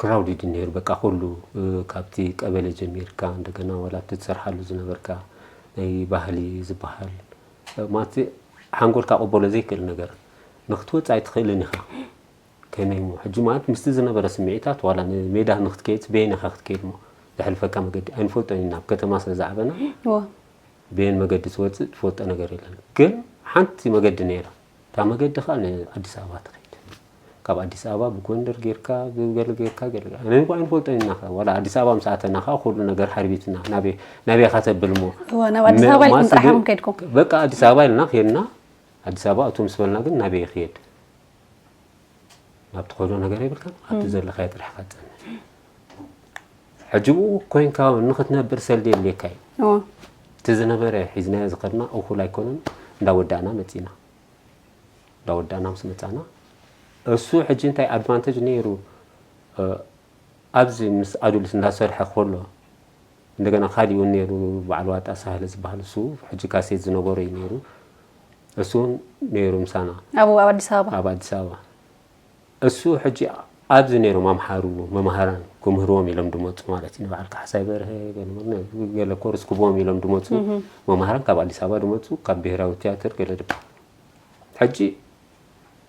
ክራውድድ ነይሩ። በቃ ኩሉ ካብቲ ቀበሌ ጀሚርካ እንደገና ዋላ ኣብቲ ትሰርሓሉ ዝነበርካ ናይ ባህሊ ዝበሃል ማለት ሓንጎልካ ቅበሎ ዘይክእል ነገር ንክትወፅእ ኣይትኽእልን ኢኻ። ከመይ እሞ ሕጂ ማለት ምስቲ ዝነበረ ስምዒታት ዋላ ንሜዳ ንክትከይድ በየን ኢኻ ክትከይድ እሞ ዘሕልፈካ መገዲ ኣይንፈልጦን ኢና ኣብ ከተማ ስለ ዝዓበና በየን መገዲ ትወፅእ ትፈልጦ ነገር የለን። ግን ሓንቲ መገዲ ነይራ። እታ መገዲ ከዓ ንኣዲስ ኣበባ ትኸይድ። ካብ ኣዲስ ኣበባ ብጎንደር ጌርካ ብገለ ጌርካ ገለ ኣነ እንኳ ኣይንፈልጦ ኢና። ዋላ ኣዲስ ኣበባ ምስ ኣተና ከዓ ኩሉ ነገር ሓርቢትና ናበይ ኢኻ ተብል እሞ እወ፣ ናብ ኣዲስ ኣበባ ኢልኩም ጥራሕ ኢኹም ከድኩም? በቃ ኣዲስ ኣበባ ኢልና ከድና። ኣዲስ ኣበባ እቱ ምስ በልና ግን ናበይ ይኽየድ ናብ ትኸዶ ነገር የብልካ ኣብቲ ዘለካዮ ጥራሕ ካፀን ሕጂ ብኡ ኮይንካ ንክትነብር ሰልዲ የድልየካ እዩ። እቲ ዝነበረ ሒዝናዮ ዝኸድና እኹል ኣይኮነን። እንዳወዳእና መፂና እንዳወዳእና ምስ መፃና እሱ ሕጂ እንታይ ኣድቫንተጅ ነይሩ? ኣብዚ ምስ ኣዱልስ እንዳሰርሐ ከሎ እንደገና ካሊእ እውን ነይሩ በዓል ዋጣ ሳህለ ዝበሃል እሱ ሕጂ ካሴት ዝነበሮ እዩ ነይሩ። እሱ እውን ነይሩ ምሳና ኣብኡ ኣብ ኣዲስ ኣበባ ኣብ ኣዲስ ኣበባ እሱ ሕጂ ኣብዚ ነይሮም ኣምሓሩ መምሃራን ክምህርዎም ኢሎም ድመፁ ማለት እዩ። ንበዓል ካሕሳይ በርሀ ገለ ኮርስ ክቦም ኢሎም ድመፁ መምሃራን ካብ ኣዲስ ኣበባ ድመፁ ካብ ብሄራዊ ትያትር ገለ ድማ ሕጂ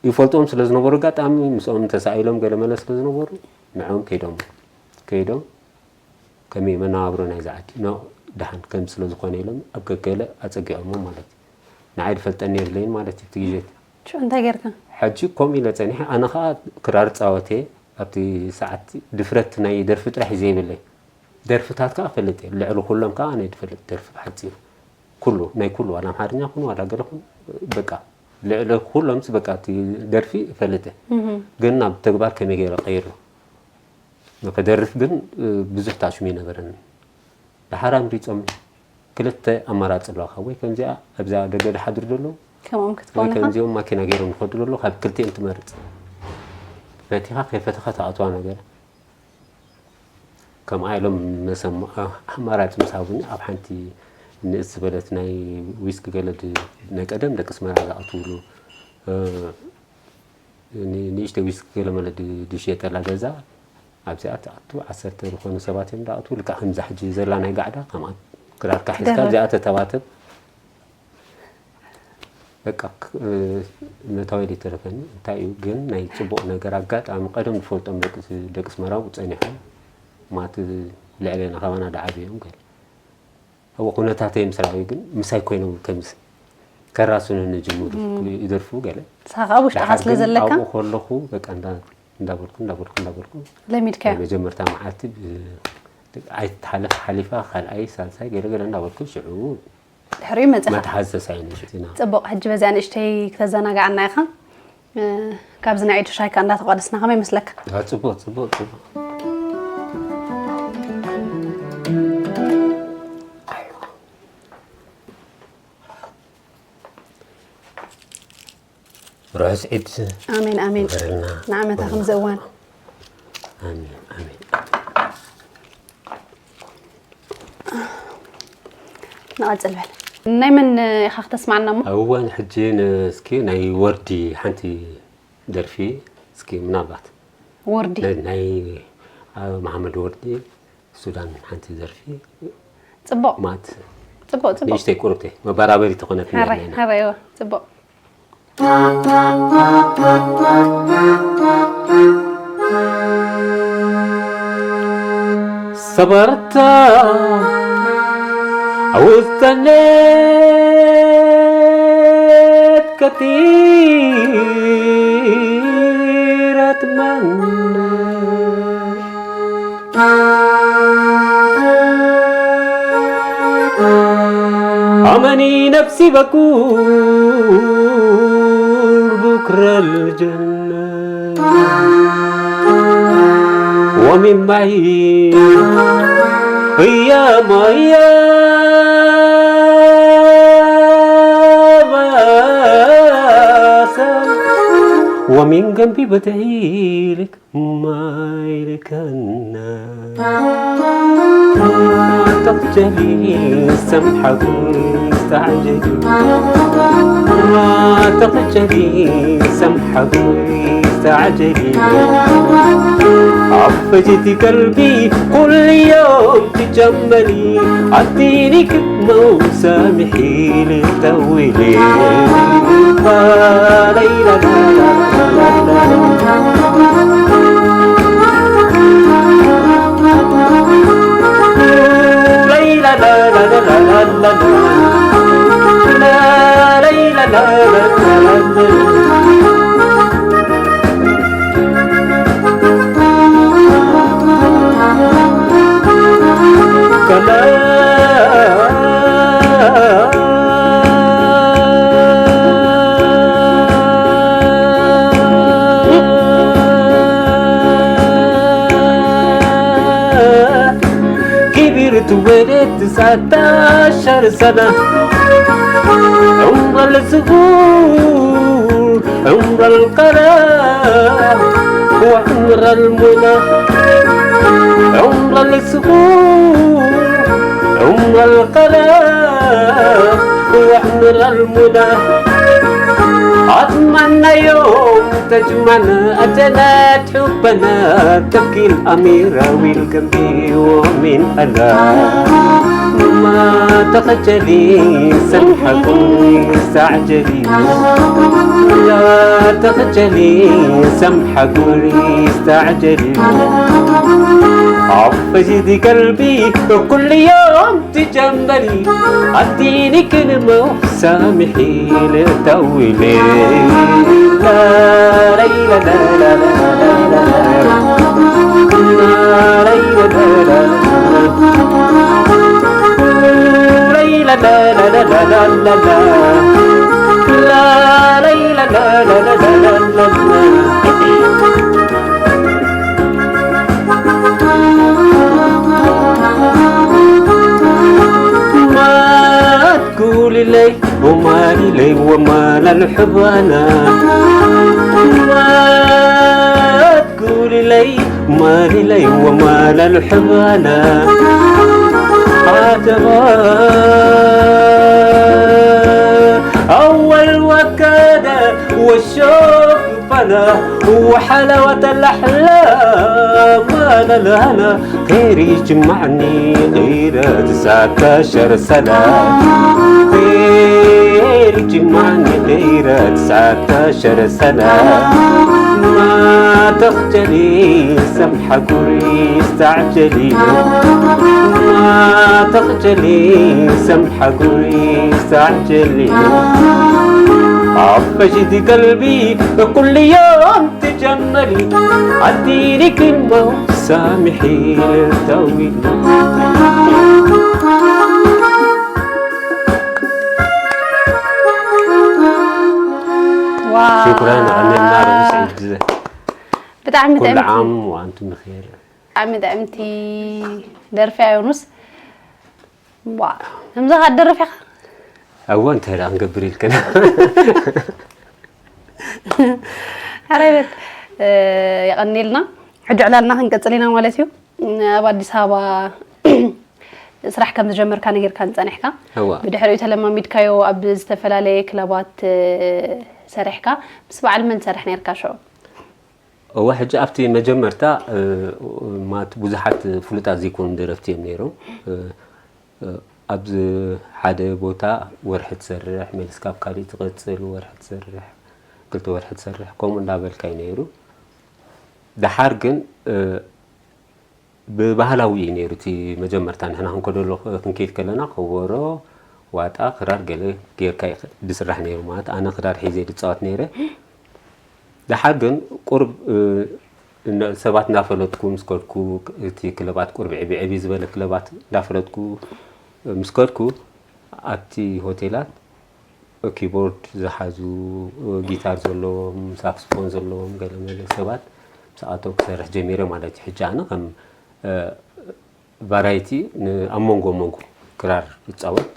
ይፈልጦም ስለ ዝነበሩ ኣጋጣሚ ምስኦም ተሳኢሎም ገለ መለ ስለ ዝነበሩ ንዕኦም ከይዶም ከይዶም ከመይ መነባብሮ ናይዚ ዓዲ ኖ ደሓን ከም ስለ ዝኾነ ኢሎም ኣብ ገገለ ኣፀጊዖሞ ማለት እዩ። ንዓይ ድፈልጠኒ የብለይን ማለት እዩ እቲ ግዜት። ሽዑ እንታይ ጌርካ? ሕጂ ከምኡ ኢለ ፀኒሐ ኣነ ከዓ ክራር ፃወቴ ኣብቲ ሰዓት ድፍረት ናይ ደርፊ ጥራሕ እዩ ዘይብለይ። ደርፍታት ከዓ እፈልጥ እየ ልዕሊ ኩሎም ከዓ ኣነ ድፈልጥ ደርፊ ብሓፂሩ ኩሉ ናይ ኩሉ ዋላ ኣምሓርኛ ኩን ዋላ ገለ ኩን በቃ ልዕሊ ኩሎምስ በቃ እቲ ደርፊ እፈልጥ እየ። ግን ናብ ተግባር ከመይ ገይረ ቀይሮ ንክደርፍ ግን ብዙሕ ታሽሙ ይነበረኒ። ደሓር ኣምሪፆም ክልተ ኣማራፂ ኣለዋካ ወይ ከምዚኣ ኣብዛ ደገ ድሓድር ዘሎ ከምኦም ክትከውን ኢኻ ከምዚኦም ማኪና ገይሮም ንኸዱ ዘሎ ካብ ክልቲኦም ትመርፅ ፈቲኻ ከይፈተኻ ተኣትዋ ነገር ከምኣ ኢሎም መሰም ኣማራፂ ምስ ሃቡኒ ኣብ ሓንቲ ንእስ ዝበለት ናይ ዊስኪ ገለ ናይ ቀደም ደቂ ኣስመራ ዝኣትውሉ ንእሽተይ ዊስኪ ገለ መለ ዝሽየጠላ ገዛ ኣብዚኣ ትኣቱ ዓሰርተ ዝኾኑ ሰባት እዮም ዝኣትዉ። ልክዕ ከምዛ ሕጂ ዘላ ናይ ጋዕዳ ከምኣ ክራርካ ሒዝካ ኣብዚኣ ተተባተብ። በቃ መታወይ ዘይተረፈኒ እንታይ እዩ ግን ናይ ፅቡቕ ነገር ኣጋጣሚ ቀደም ዝፈልጦም ደቂ ኣስመራ ኣብኡ ፀኒሖም ማለት ልዕሌና ካባና ዝዓበዩ እዮም ገለ ኣብኡ ኩነታተይ ምስ ረኣዩ ግን ምሳይ ኮይኖም ከምዚ ከራስኑኒ ጅምሩ ይደርፉ ገለ ንስኻ ከዓ ውሽጥኻ ደሓር ስለ ግን ዘለካ ኣብኡ ከለኹ በቃ እንዳ- እንዳበልኩ እንዳበልኩ እንዳበልኩ ለሚድካዮ ናይ መጀመርታ መዓልቲ ብ- ኣይትሓለፍ ሓሊፋ ካልኣይ ሳልሳይ ገለ ገለ እንዳበልኩ ሽዑ ድሕሪኡ መፅኻ መትሓዚ ተሳኢኑ ሽዑ ኢና ፅቡቕ ሕጂ በዚኣ ንእሽተይ ክተዘናግዓና ኢኻ ካብዚ ናይ ዒድ ሻሂ ከዓ እንዳተቋደስና ከመይ ይመስለካ? ኣዎ፣ ፅቡቕ፣ ፅቡቕ፣ ፅቡቕ። ርሑስ ዒድ ኣሜን ኣሜን ግበረልና። ንዓመታ ከምዚ እዋን ኣሜን ኣሜን። ንቐፅል በል። ናይ መን ኢኻ ክተስማዕና እሞ? ኣብ እዋን ሕጂ እስኪ ናይ ወርዲ ሓንቲ ደርፊ እስኪ ምናልባት ወርዲ ናይ ናይ መሓመድ ወርዲ ሱዳን ሓንቲ ደርፊ ፅቡቕ ማት ፅቡቕ ፅቡቕ ንእሽተይ ቁርብተይ መባራበሪ ተኾነት ሀራይ ሀራይ እዋ ፅቡቕ ሰበርታ ውስጠኔት ከቲረት መን أمني نفسي بكون بكرة الجنة ومن معي أيام أيام ومن قلبي بدعي لك ما يلكنا. ما تخجلي، سمحة استعجلي. ما تخجلي، سمحة استعجلي. عفجتي قلبي، كل يوم تجملي. عديني كلمة وسامحي لي، طولي. لا، لا، لا، لا. كبرت ولدت تسعتاشر سنة، عمر الزهور، عمر القلم، وعمر المنى، عمر الزهور، عمر القلم، وعمر المنى. أتمنى يوم تجمعنا أجلات حبنا، تبكي الأميرة والقلب ومن ألا. ما تخجلي، سمحة قولي استعجلي. لا تخجلي، سمحة قولي استعجلي. عفجتي قلبي، كل يوم تجملي. عديني كلمة سامحي لي، طولي. لا، لا، لا، لا. ما تقولي لي ومالي لي ومال الحب أنا. ما تقولي لي مالي لي ومال الحب أنا. عتبة أول وكادة والشوق فنا، وحلاوة الأحلام أنا الهنا. غير يجمعني غير تسعتاشر سنة. غير يجمعني غير تسعتاشر سنة. ما تخجلي، سمحة قولي استعجلي. ما تخجلي، سمحة قولي استعجلي. عفشتي قلبي، كل يوم تجملي. عديني كلمة سامحي للتأويل. ዋው። ሽኩራን፣ ኣሜና ርኡስ ዒድ ብጣዕሚ ኩሉ ጥዕምቲ ዓም ወኣንቱም ብኸይር። ብጣዕሚ ጥዕምቲ ደርፊ እያ ዮኑስ። ዋ፣ ከምዛ ከኣ ትደርፍ ኢኻ? እወ እንታይ ደኣ ክንገብር ኢልክን። ሕራይ በል፣ እ፣ የቐንየልና። ሕጂ ዕላልና ክንቀጽል ኢና ማለት እዩ። ኣብ ኣዲስ ኣበባ ስራሕ ከም ዝጀመርካ ነጊርካኒ ጸኒሕካ። እወ። ብድሕሪኡ ተለማሚድካዮ ኣብ ዝተፈላለየ ክለባት፣ እ፣ ሰሪሕካ። ምስ በዓል መን ትሰርሕ ነርካ ሽዑ? እወ፣ ሕጂ ኣብቲ መጀመርታ፣ እ፣ ማለት ብዙሓት ፍሉጣት ዘይኮኑ ደረፍቲ እዮም ነይሮም። እ፣ እ፣ ኣብዚ ሓደ ቦታ ወርሒ ትሰርሕ፣ መልስ ካብ ካሊእ ትቐጽል፣ ወርሒ ትሰርሕ፣ ክልተ ወርሒ ትሰርሕ፣ ከምኡ እንዳበልካ እዩ ነይሩ። ደሓር ግን፣ እ፣ ብባህላዊ እዩ ነይሩ እቲ መጀመርታ ንሕና ክንከደሉ ክንከይድ ከለና ከበሮ፣ ዋጣ፣ ክራር ገለ ጌርካ እዩ ዝስራሕ ነይሩ። ማለት ኣነ ክራር ሒዘ እየ ዝጻወት ነይረ። ደሓር ግን ቁሩብ፣ እ፣ እነ-፣ ሰባት እንዳፈለጥኩ ምስ ከድኩ፣ እቲ ክለባት ቁሩብ ዕብይ ዕብይ ዝበለ ክለባት እንዳፈለጥኩ ምስ ከድኩ ኣብቲ ሆቴላት ኪቦርድ ዝሓዙ፣ ጊታር ዘለዎም፣ ሳክስፎን ዘለዎም ገለመለ ሰባት ምስኣቶም ክሰርሕ ጀሚረ ማለት እዩ። ሕጂ ኣነ ከም፣ እ፣ ቫራይቲ ን-፣ ኣብ መንጎ መንጎ ክራር ይጻወት፣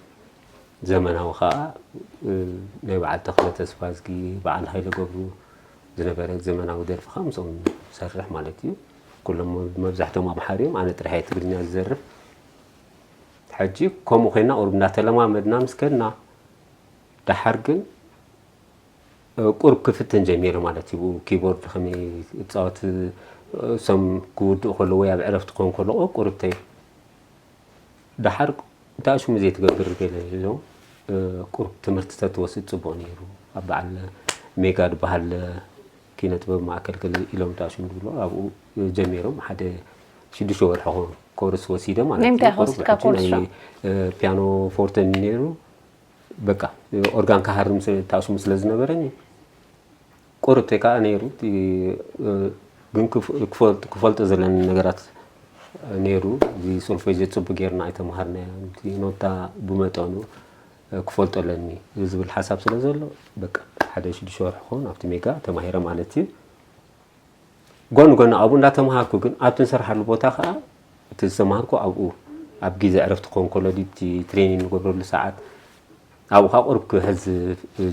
ዘመናዊ ከኣ፣ እ፣ ናይ በዓል ተኽለ ተስፋዝጊ፣ በዓል ሃይለ ገብሩ ዝነበረ ዘመናዊ ደርፊ ከዓ ምስኦም ሰርሕ ማለት እዩ። ኩሎም መብዛሕቶም ኣምሓሩ እዮም፣ ኣነ ጥራሕ እየ ትግርኛ ዝዘርፍ። ሕጂ ከምኡ ኮይና ቁሩብ እንዳተለማመድና ምስ ከድና፣ ደሓር ግን ቁሩብ ክፍትን ጀሚረ ማለት እዩ። ኪቦርድ ከመይ እፃወት፣ እሶም ክውድኡ ከለዉ ወይ ኣብ ዕረፍቲ ክኾን ከለዎ ቁሩብ ተይ ደሓር እንታይ ሽሙ ዘይትገብር ገለ ኢሎም፣ ቁሩብ ትምህርቲ ተትወስድ ፅቡቕ ነይሩ። ኣብ በዓል ሜጋ ዝበሃል ኪነ ጥበብ ማእከል ገለ ኢሎም እንታይ ሽሙ ዝብሎ ኣብኡ ጀሚሮም ሓደ ሽዱሽተ ወርሒ ኮርስ ወሲደ ማለት እዩ። ቁሩብ ሕጂ ናይ ፒያኖ ፎርተን ነይሩ። በቃ ኦርጋን ክሃርም ታእሽሙ ስለ ዝነበረኒ ቁሩብ ተይ ከዓ ነይሩ። ግን ክፈልጦ ዘለኒ ነገራት ነይሩ። እዚ ሶልፌጅ ፅቡቅ ጌርና ኣይተምሃርናዮ፣ ኖታ ብመጠኑ ክፈልጦ ኣለኒ ዝብል ሓሳብ ስለ ዘሎ በቃ ሓደ ሽዱሽተ ወርሒ ክኸውን ኣብቲ ሜጋ ተማሂረ ማለት እዩ። ጎን ጎን ኣብኡ እንዳተምሃርኩ ግን ኣብቲ ንሰርሓሉ ቦታ ከዓ እቲ ዝተምሃርኩ ኣብኡ ኣብ ግዜ ዕረፍቲ ክኸውን ከሎ ድዩ እቲ ትሬኒንግ ንገብረሉ ሰዓት ኣብኡ ከዓ ቁሩብ ክሕዝ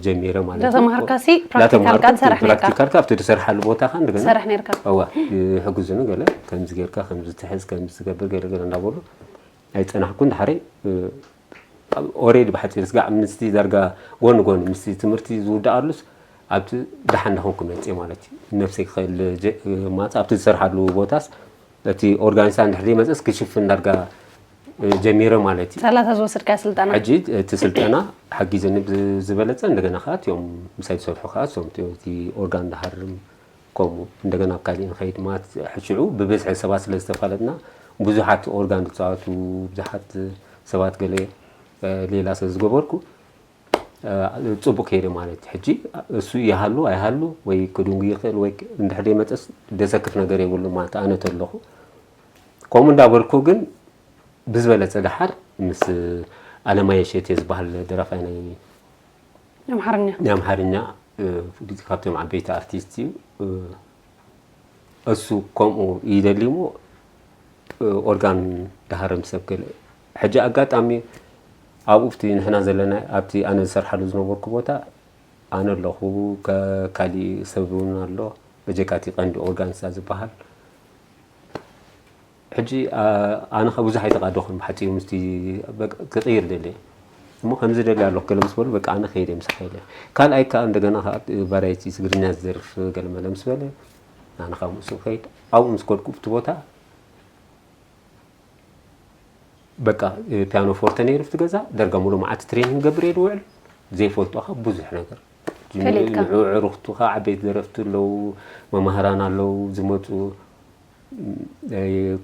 ጀሚረ ማለት እዩ። እንዳተምሃርካ ሲ ፕራክቲካል እንዳተምሃርኩ ከዓ ትሰርሕ ነርካ? ፕራክቲካል ከዓ ኣብቲ ዝሰርሓሉ ቦታ ከዓ እንደገና ትሰርሕ ነርካ? እዋ ይሕግዙኒ ገለ ከምዚ ጌርካ ከምዚ ትሕዝ ከምዚ ትገብር ገለ ገለ እንዳበሉ ኣይፀናሕኩን። ድሓረይ ኦሬዲ ብሓፂር ስጋዕ ምስቲ ዳርጋ ጎኒ ጎኒ ምስቲ ትምህርቲ ዝውድኣሉስ ኣብቲ ደሓን እንዳኾንኩ መፅእ ማለት እዩ። ነብሰይ ክኽእል ማፃ ኣብቲ ዝሰርሓሉ ቦታስ እቲ ኦርጋኒሳ እንድሕር መፅእስ ክሽፍን ዳርጋ ጀሚረ ማለት እዩ። ሳላታ ዝወሰድካያ ስልጠና? ሕጂ እቲ ስልጠና ሓጊዘኒ ብዝበለፀ እንደገና ከዓ እቲኦም ምሳይ ዝሰርሑ ከዓ እሶም እቲ ኦርጋን እንዳሃርም ከምኡ እንደገና ኣብ ካሊእ ንኸይድ ማለት ሕጂ ሽዑ ብብዝሒ ሰባት ስለ ዝተፋለጥና ብዙሓት ኦርጋን ዝፃወቱ ብዙሓት ሰባት ገለ ሌላ ስለ ዝገበርኩ ፅቡቅ ከይደ ማለት እዩ። ሕጂ እሱ ይሃሉ ኣይሃሉ ወይ ክድንጉ ይኽእል ወይ እንድሕር መፀስ ደሰክፍ ነገር የብሉ ማለት ኣነ ተለኹ ከምኡ እንዳበልኩ ግን ብዝበለፀ ደሓር ምስ ኣለማየ ሸቴ ዝበሃል ደራፋይ ናይ ኣምሓርኛ ናይ ኣምሓርኛ ካብቶም ዓበይቲ ኣርቲስት እዩ። እሱ ከምኡ ይደሊ እሞ ኦርጋን ድሃርም ሰብ ገለ ሕጂ ኣጋጣሚ ኣብኡ ብቲ ንሕና ዘለና ኣብቲ ኣነ ዝሰርሓሉ ዝነበርኩ ቦታ ኣነ ኣለኹ፣ ካሊእ ሰብ እውን ኣሎ። በጀካቲ ቀንዲ ኦርጋንሳ ዝበሃል ሕጂ ኣነ ከ ብዙሕ ኣይተቃደኹን ብሓፂሩ ምስቲ ክቅይር ደለ እሞ ከምዚ ደለ ኣለኩ ገለ ምስ በሉ በቃ ኣነ ከይደ ምሳኻ ኢለ ካልኣይ ከዓ እንደገና ከዓ ቫራይቲ ትግርኛ ዝደርፍ ገለ መለ ምስ በለ ኣነ ከዓ ምስኡ ከይድ ኣብኡ ምስ ከድኩ ብቲ ቦታ በቃ ፒያኖ ፎርተ ነይሩ ብቲ ገዛ ደርጋ ሙሉ መዓልቲ ትሬኒንግ ገብር እየ ዝውዕል ዘይፈልጦ ከዓ ብዙሕ ነገር ፈሊጥካ። ንዑ ዕሩኽቱ ከዓ ዓበይቲ ደረፍቲ ኣለዉ መማህራን ኣለዉ ዝመፁ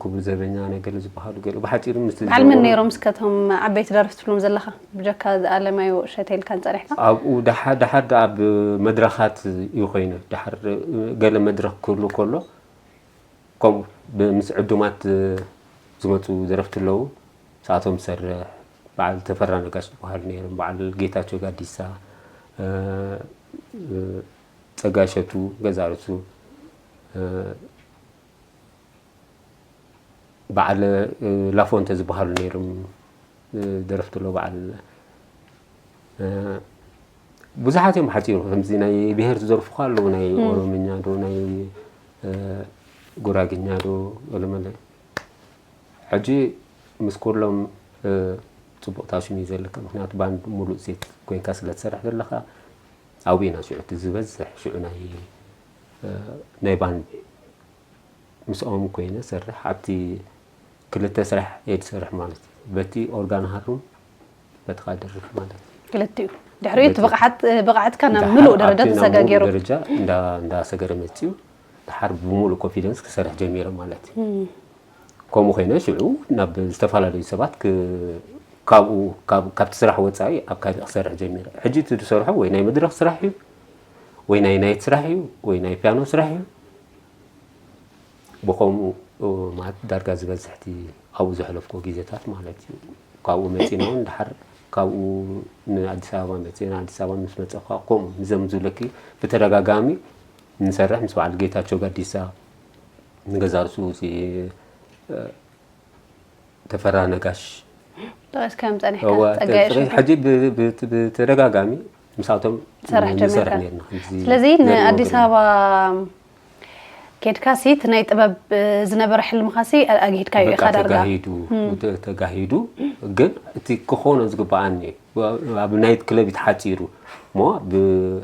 ክቡር ዘበኛ ነገር ዝበሃሉ ገለ ብሓፂሩ ምስ በዓል መን ነይሮም እስከ እቶም ዓበይቲ ደረፍቲ ትብሎም ዘለኻ ብጀካ ኣለማዮ ሸተ ኢልካ ንፀሪሕካ ኣብኡ ደሓር ደሓር ደኣ ኣብ መድረኻት እዩ ኮይኑ ደሓር ገለ መድረኽ ክህሉ ከሎ ከምኡ ምስ ዕዱማት ዝመፁ ደረፍቲ ኣለዉ ሰኣቶም ዝሰርሕ በዓል ተፈራ ነጋሽ ዝበሃሉ ነይሮም በዓል ጌታቸው ጋዲሳ ፀጋሸቱ ገዛርሱ በዓል ላፎንተ ዝበሃሉ ነይሮም ደረፍቲ ኣሎ በዓል ብዙሓት እዮም ሓፂሩ ከምዚ ናይ ብሄር ዝደርፉ ከ ኣለዉ ናይ ኦሮምኛ ዶ ናይ ጉራግኛ ዶ ገለመለ ሕጂ ምስ ኩሎም ፅቡቅ ታሽም እዩ ዘለካ ምክንያቱ ባንድ ሙሉእ ሴት ኮይንካ ስለ ትሰርሕ ዘለካ ኣብኡ ኢና ሽዑ እቲ ዝበዝሕ ሽዑ ናይ ናይ ባንድ ምስኦም ኮይነ ሰርሕ ኣብቲ ክልተ ስራሕ እየ ዝሰርሕ ማለት እዩ በቲ ኦርጋን ሃሩም በቲ ከዓ ደርፍ ማለት እዩ ክልቲኡ ድሕሪኡ እቲ ብቕዓት ብቕዓትካ ናብ ምሉእ ደረጃ ተሰጋጊሩ ደረጃ እንዳሰገረ መፅኡ ድሓር ብምሉእ ኮንፊደንስ ክሰርሕ ጀሚረ ማለት እዩ ከምኡ ኮይነ ሽዑ ናብ ዝተፈላለዩ ሰባት ካብኡ ካብቲ ስራሕ ወፃኢ ኣብ ካልእ ክሰርሕ ጀሚረ ሕጂ እቲ ዝሰርሖ ወይ ናይ መድረክ ስራሕ እዩ ወይ ናይ ናይት ስራሕ እዩ ወይ ናይ ፒያኖ ስራሕ እዩ ብኸምኡ ማለት ዳርጋ ዝበዝሕቲ ኣብኡ ዘሕለፍኩ ግዜታት ማለት እዩ ካብኡ መፂና እውን ድሓር ካብኡ ንኣዲስ ኣበባ መፂና ኣዲስ ኣበባ ምስ መፀኳ ከምኡ ንዘም ዝብለኪ ብተደጋጋሚ ንሰርሕ ምስ በዓል ጌታቸው ጋዲሳ ንገዛ ርእሱ ተፈራ ነጋሽ ጠቂስካዮም ጸኒሕካ ጸጋይ እሸቱ ሕጂ ብተደጋጋሚ ምስኣቶም ትሰርሕ ንሰርሕ ጀሚርካ። ነርና። ከምዚ ስለዚ ዘርኢ ንኣዲስ ነገር ኣበባ ኬድካ ሲ እቲ ናይ ጥበብ ዝነበረ ሕልምኻ ሲ ኣግሂድካዮ በቃ ኢኻ ዳርጋ። ተጋሂዱ ተ- ተጋሂዱ። ግን እቲ ክኾኖ ዝግበኣኒ ኣብ ናይት ክለብ ተሓፂሩ እሞ ብ-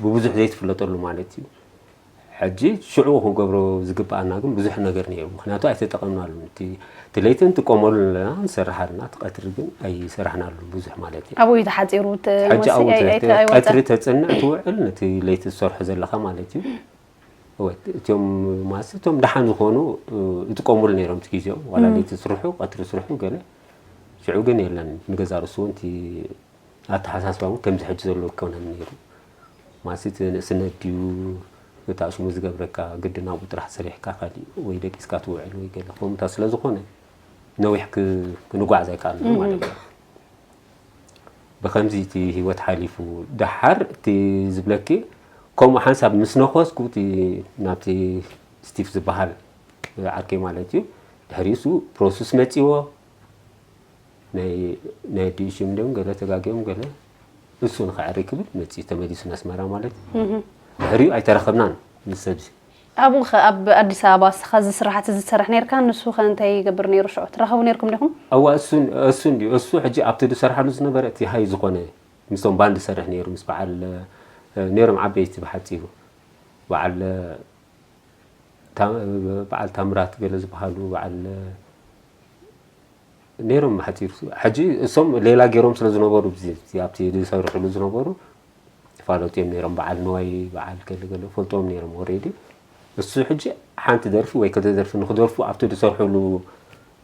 ብብዙሕ ዘይትፍለጠሉ ማለት እዩ። ሕጂ ሽዑ ክንገብሮ ዝግበኣና ግን ብዙሕ ነገር ነይሩ። ምክንያቱ ኣይተጠቐምናሉን። እቲ እቲ ለይቲ ንጥቀመሉ ኣለና፣ ንሰርሕ ኣለና፣ እቲ ቀትሪ ግን ኣይሰራሕናሉን ብዙሕ ማለት እዩ። ኣብኡ እዩ ተሓፂሩ እቲ ሕጂ ሞሲ ኣብኡ ኣይ- ኣይ- ተ- ኣይወፀ ቀትሪ ተፅንዕ ትውዕል ነቲ ለይቲ ትሰርሖ ዘለኻ ማለት እዩ። እወ፣ እቲኦም ማስ እቶም ደሓን ዝኾኑ እ፣ ይጥቀሙሉ ነይሮም እቲ ግዜኦም። ዋላ ለይቲ ስርሑ ቀትሪ ስርሑ ገለ ሽዑ ግን የለን። ንገዛ ርእሱ እውን እቲ ኣተሓሳስባ እውን ከምዚ ሕጂ ዘሎ ኣይኮነን ነይሩ። ማሲ እቲ ንእስነት ድዩ እታ ሽሙ ዝገብረካ ግድን ኣብኡ ጥራሕ ሰሪሕካ ካሊእ ወይ ደቂስካ ትውዕል ወይ ገለ ከምኡታት ስለ ዝኾነ ነዊሕ ክ- ክንጓዓዝ ኣይከኣልና ማለት እዩ። ብኸምዚ እቲ ህይወት ሓሊፉ ደሓር እቲ ዝብለኪ ከምኡ ሓንሳብ ምስ ነኸስኩ እቲ ናብቲ ስቲፍ ዝበሃል ዓርከይ ማለት እዩ ድሕሪኡ እሱ ፕሮሰስ መፂዎ ናይ ናይ ኣዲኡ ሽም ድዮም ገለ ተጋጊዮም ገለ እሱ ንኸዕሪ ክብል መፂኡ ተመሊሱ ነስመራ ማለት እዩ። ድሕሪኡ ኣይተራኸብናን ምስ ሰብዚ ኣብኡ ኸ ኣብ ኣዲስ ኣበባ እስኻ እዚ ስራሓት እዚ ትሰርሕ ነርካ ንሱ ኸ እንታይ ይገብር ነይሩ ሽዑ ትራኸቡ ነርኩም ዲኹም? እዋ እሱ እሱ እንዲዩ እሱ ሕጂ ኣብቲ ዝሰርሓሉ ዝነበረ እቲ ሃይ ዝኾነ ምስቶም ባንድ ዝሰርሕ ነይሩ ምስ በዓል እ፣ ነይሮም ዓበይቲ ብሓፂሩ በዓል እ፣ ታ- በዓል ታምራት ገለ ዝበሃሉ በዓል እ፣ ነይሮም ብሓፂሩ። ሕጂ እሶም ሌላ ገይሮም ስለ ዝነበሩ ብዚ- ብዚ ኣብቲ ዝሰርሕሉ ዝነበሩ ይፋለጡ እዮም ነይሮም። በዓል ንዋይ በዓል ገለ ገለ ፈልጦም ነይሮም ኦሬዲ። እሱ ሕጂ ሓንቲ ደርፊ ወይ ክልተ ደርፊ ንክደርፉ ኣብቲ ዝሰርሕሉ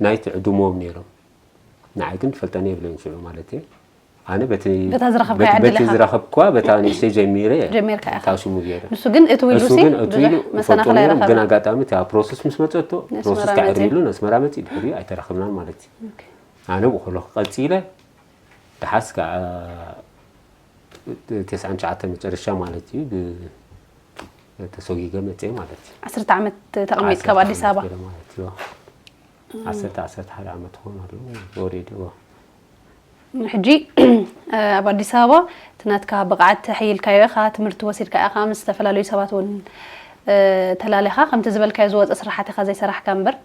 ናይት ዕድሞም ነይሮም። ንዓይ ግን ትፈልጠኒ የብለይን ሽዑ ማለት እየ። ኣነ በቲ በታ ዝረኸብካዮ በቲ- ዕድል በቲ ኢኻ ዝረኸብኳ በታ ንእሽተይ ጀሚረ እየ ጀሚርካ ኢኻ። ታሽሙ ገይረ። ንሱ ግን እቲ ኢሉ እሱ ሲ ግን እቱ ኢሉ ብዙሕ መሰናኽል ፈልጦም ነይሮም። ኣይረኸበ ግን ኣጋጣሚ እቲ ፕሮሰስ ምስ መፀቶ ነስመራ ፕሮሰስ መፂኡ። ከዕሪ ኢሉ ነስመራ መፂ ድሕሪኡ ኣይተራኸብናን ማለት እዩ። ኣነ ብኸሎ ቀፂለ ደሓስ ከዓ ተስዓን ትሽዓተ መጨረሻ ማለት እዩ ብ- ተሰጊገ መፅየ ማለት እዩ። ዓሰርተ ዓመት ተቐሚጥካ ኣብ ኣዲስ ኣበባ። ዓሰርተ ዓመት ገለ ማለት እዩ። ዓሰርተ ዓሰርተ ሓደ ዓመት ኾን ኣሎ ወሬድ ሕጂ ኣብ ኣዲስ ኣበባ እቲ ናትካ ብቕዓት ተሕይልካዮ ኢኻ ትምህርቲ ወሲድካ ኢኻ ምስ ዝተፈላለዩ ሰባት እውን ተላሊኻ ከምቲ ዝበልካዮ ዝወፀ ስራሓት ኢኻ ዘይሰራሕካ እምበር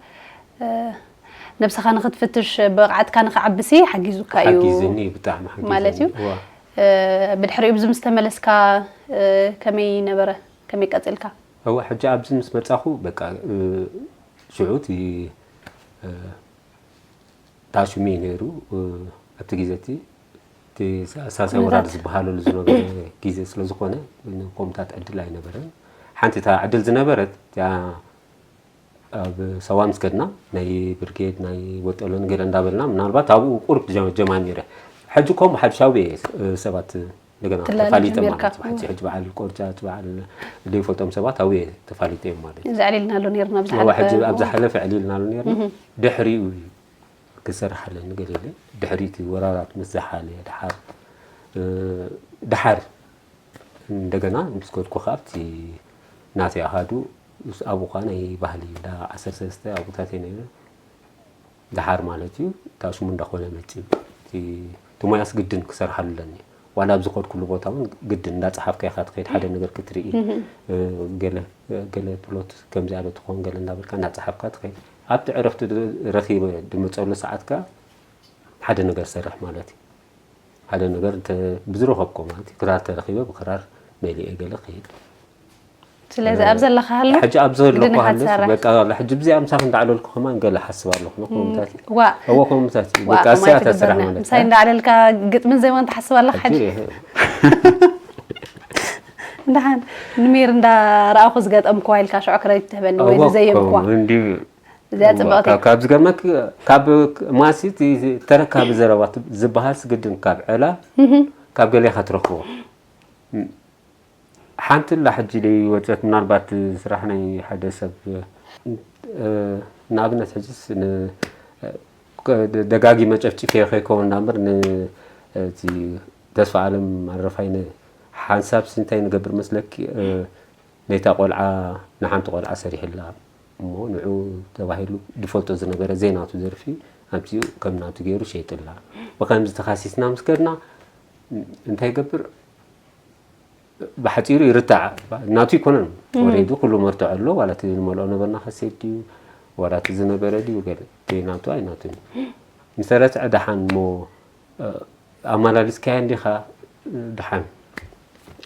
ነብስኻ ንክትፍትሽ ብቕዓትካ ንክዓብሲ ሓጊዙካ እዩ ሓጊዝኒ ብጣዕሚ ሓጊዝኒ ማለት እዩ። እዋ። ብድሕሪኡ ብዚ ምስ ተመለስካ ከመይ ነበረ ከመይ ቀፂልካ? እዋ ሕጂ ኣብዚ ምስ መጻኹ በቃ ሽዑ እቲ ታሹሚ ነይሩ ኣብቲ ግዜ እቲ እቲ ሳልሳይ ወራር ዝበሃለሉ ዝነበረ ግዜ ስለ ዝኾነ ከምታት ዕድል ኣይነበረን። ሓንቲ እታ ዕድል ዝነበረት እቲኣ ኣብ ሰዋ ምስ ከድና ናይ ብርጌድ ናይ ወጠሎን ገለ እንዳበልና ምናልባት ኣብኡ ቁርብ ጀ- ጀማሚረ። ሕጂ ከምኡ ሓድሽ ኣብኡ እየ ሰባት እንደገና ትላለይ ተፋሊጠ ጀሚርካ። ማለት እዩ። ሕጂ ሕጂ በዓል ቆርጫጭ በዓል ዘይፈልጦም ሰባት ኣብኡ እየ ተፋሊጠ እዮም ማለት እዩ። እዚ ዕሊልናሉ ነርና ኣብዚ እዋ ሓለፈ ሕጂ ኣብ እዋን። ዝሓለፈ ዕሊልናሉ ነርና። ድሕሪኡ እዩ ክሰርሓለኒ ገለ ኢለ ድሕሪቲ ወራራት ምስ ዝሓለ ድሓር ድሓር እንደገና ምስ ከድኩ ከዓ ኣብቲ ናተይ ኣሃዱ ኣብኡ ከዓ ናይ ባህሊ እንዳ ዓሰርተ ሰለስተ ኣብኡታት እየ ነይረ። ድሓር ማለት እዩ እታ ሽሙ እንዳኾነ መፅዩ እቲ እቲ ሞያስ ግድን ክሰርሓሉ ኣለኒ። ዋላ ኣብ ዝኸድኩሉ ቦታ እውን ግድን እንዳፀሓፍካ ኢኻ ትኸይድ ሓደ ነገር ክትርኢ ገለ ገለ ፕሎት ከምዚኣ ዶ ትኸውን ገለ እንዳበልካ እንዳፀሓፍካ ትኸይድ ኣብቲ ዕረፍቲ ረኺበ ድመፀሉ ሰዓትካ ሓደ ነገር ሰርሕ ማለት እዩ። ሓደ ነገር እንተ ብዝረኸብኮ ማለት እዩ ክራር ተረኺበ ብክራር መሊኤ ገለ ክሄድ ስለዚ ኣብ ዘለካ ሃሉ ሕጂ ኣብ ዘለኩ ግድን ኢኻ ሃለስ ትሰርሕ። በቃ ሕጂ ብዚኣ ምሳኽ እንዳዕለልኩ ከማን ገለ ሓስብ ኣለኹ ከምኡታት እዩ። ዋ እዎ ከምኡታት እዩ። ዋ በቃ ከምኡ እዚኣ እታ ስራሕ ኣይትግበርና ማለት ምሳይ እንዳዕለልካ ግጥምን ዜማን ትሓስብ ኣለካ ሕጂ ሕጂ እንድሓን ንሜር እንዳረኣኹ ዝገጠምክዋ ኢልካ ሽዑ ክረዲት ትህበኒ ወይ እዎ ዘየምክዋ ከምኡ እንዲ እዚኣ ፅብቕቲ ካብ ካብ ዝገርመክ ካብ ማሲት ተረካቢ ዘረባ ዝበሃል ስግድን ካብ ዕላ ካብ ገሌኻ ትረክቦ ሓንቲ ላ ሕጂ ደይ ወፀት ምናልባት ስራሕ ናይ ሓደ ሰብ ንኣብነት ሕጅስ ደጋጊመ ጨፍጭፈ ከይከውን ዳ እምበር ተስፋ ኣለም ኣረፋይነ ሓንሳብ እንታይ ንገብር መስለኪ ነይታ ቆልዓ ንሓንቲ ቆልዓ ሰሪሕላ እሞ ንዑ ተባሂሉ ዝፈልጦ ዝነበረ ዘይናቱ ደርፊ ኣምፂኡ ከም ናቱ ገይሩ ሸይጥላ ብከምዚ ተኻሲስና ምስ ከድና እንታይ ይገብር ብሓፂሩ ይርታዕ ናቱ ይኮነን። ወሬዱ ኩሉ መርትዖ ኣሎ። ዋላ እቲ ንመልኦ ነበርና ካሴት ድዩ፣ ዋላ እቲ ዝነበረ ድዩ፣ ገለ እቲ ናቱ ኣይናቱን እዩ። ምስ ተረትዐ ደሓን እሞ፣ እ፣ ኣመላሊስካዮ እንዲኻ፣ እ፣ ደሓን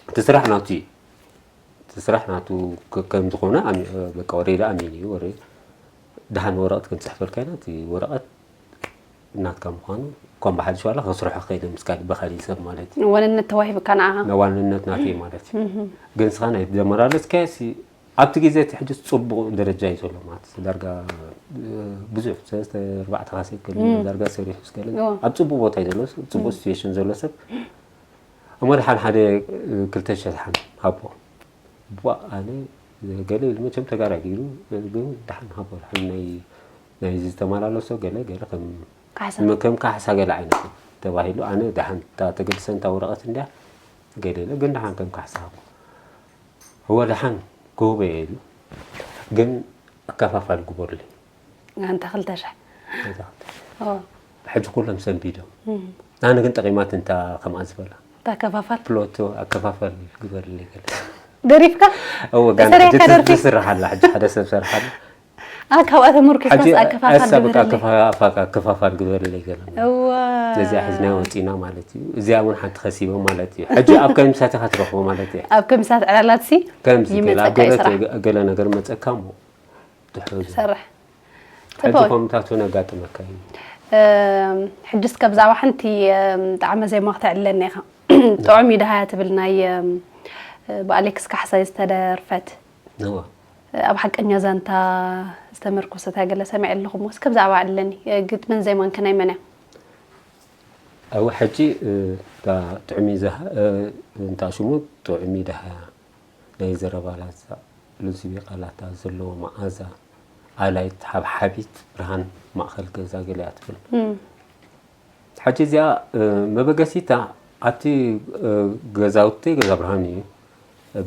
እቲ ስራሕ ናቱ እዩ። እቲ ስራሕ ናቱ ከ-፣ ከም ዝኾነ ኣሚ-፣ እ፣ በቃ ወሬዳ ኣሚኑ እዩ። ወሬ ደሓን ወረቐት ክንፅሕፈልካ ኢና፣ እቲ ወረቐት ናትካ ምዃኑ እኳ ብሓድሽ ዋላ ከስርሖ ክኽእል ምስ ካልእ ብኻሊእ ሰብ ማለት እዩ። ዋንነት ተዋሂብካ ንዓኻ። ናይ ዋንነት ናተይ ማለት እዩ። ግን ንስኻ ናይ ዘመላለስካዮ ሲ ኣብቲ ግዜ እቲ ሕጂ ጽቡቕ ደረጃ እዩ ዘሎ ማለት እዩ። ዳርጋ፣ እ፣ ብዙሕ ሰለስተ ኣርባዕተ ካሴት ገለ ዳርጋ ሰሪሑ ስገለ ኣብ ጽቡቕ ቦታ እዩ ዘሎ፣ ጽቡቕ ሲቹዌሽን ዘሎ ሰብ። እሞ ደሓን ሓደ፣ እ፣ ክልተ ሺሕ ደሓን ሃቦ። ቧ ኣነ ገለ ኢሉ መቸም ተጋራጊሩ፣ ግን ደሓን ሃቦ ደሓን ናይ፣ ናይ ዝተመላለሶ ገለ፣ ገለ ከም፣ ካሕሳ። ከም ካሕሳ ገለ ዓይነት እዩ ተባሂሉ። ኣነ ደሓን እታ ተገድሰ እንታ ወረቐት እንድያ ገለ ኢለ፣ ግን ደሓን ከም ካሕሳ ሃቦ። እወ ደሓን ክህቦ እየ ኢሉ፣ ግን ኣከፋፋል ግበሩለይ። ኣንታ ክልተ ሽሕ። ኣንታ ክልተ ሽሕ። ኦ። ሕጂ ኩሎም ሰንቢዶም። ኣነ ግን ጠቒማት እንታ ከምኣ ዝበላ። እታ ኣከፋፋል። ፕሎቶ ኣከፋፋል ግበርለይ ገለ። ደሪፍካ? እወ፣ ጋና ተሰሪሕካ ሕጂ ደርፊ? ትስራሕ ኣላ፣ ሕጂ ሓደ ሰብ ሰርሕ ኣላ። ኣ፣ ካብኣ ተመርኪስካስ ሕጂ ኣከፋፋል እሳ በቃ ግበረለይ። ኣከፋ-፣ ኣፋ-፣ ኣከፋፋል ግበረለይ ገለ። እዋ። ነዚኣ ሒዝና ወፂና ማለት እዩ። እዚኣ እውን ሓንቲ ከሲበ ማለት እዩ። ሕጂ ኣብ ከምሳት ኢኻ ትረኽቦ ማለት እዩ። ኣብ ከምሳት ዕላላት ሲ ከምዚ ገለ ኣብ ይመፀካ እዩ ገለ ስራሕ። ገለ ነገር መፀካ እሞ ትሕዞ። ትሰርሕ። ሕጂ ጽቡቅ። ከምታት እውን ኣጋጥመካ እዩ። እም፣ ሕጂ እስከ ብዛዕባ ሓንቲ፣ እም፣ ጣዕመ ዜማ ክተዕልለኒ ኢኻ። ጥዑም እዩ ደሃያ ትብል ናይ፣ እም፣ ብኣሌክስ ካሕሳይ ዝተደርፈት። እዋ። ኣብ ሓቀኛ ዛንታ ዝተመርኮሰት ገለ ሰሚዐ ኣለኹ እሞ እስከ ብዛዕባ ኣዕልለኒ። ግጥምን ዜማን ከ ናይ መን እያ? እወ፣ ሕጂ፣ እ፣ እታ ጥዑም እዩ ዝሃ-፣ እ፣ እንታ ሽሙ ጥዑም እዩ ደሃያ ናይ ዘረባ ላዛ፣ ልዝቢ ቃላታ ዘለዎ መዓዛ፣ ኣላይት ሓብሓቢት ብርሃን ማእኸል ገዛ ገለ እያ ትብል። እም። ሕጂ እዚኣ፣ እ፣ መበገሲታ ኣብቲ፣ እ፣ ገዛውቲ ገዛ ብርሃን እዩ።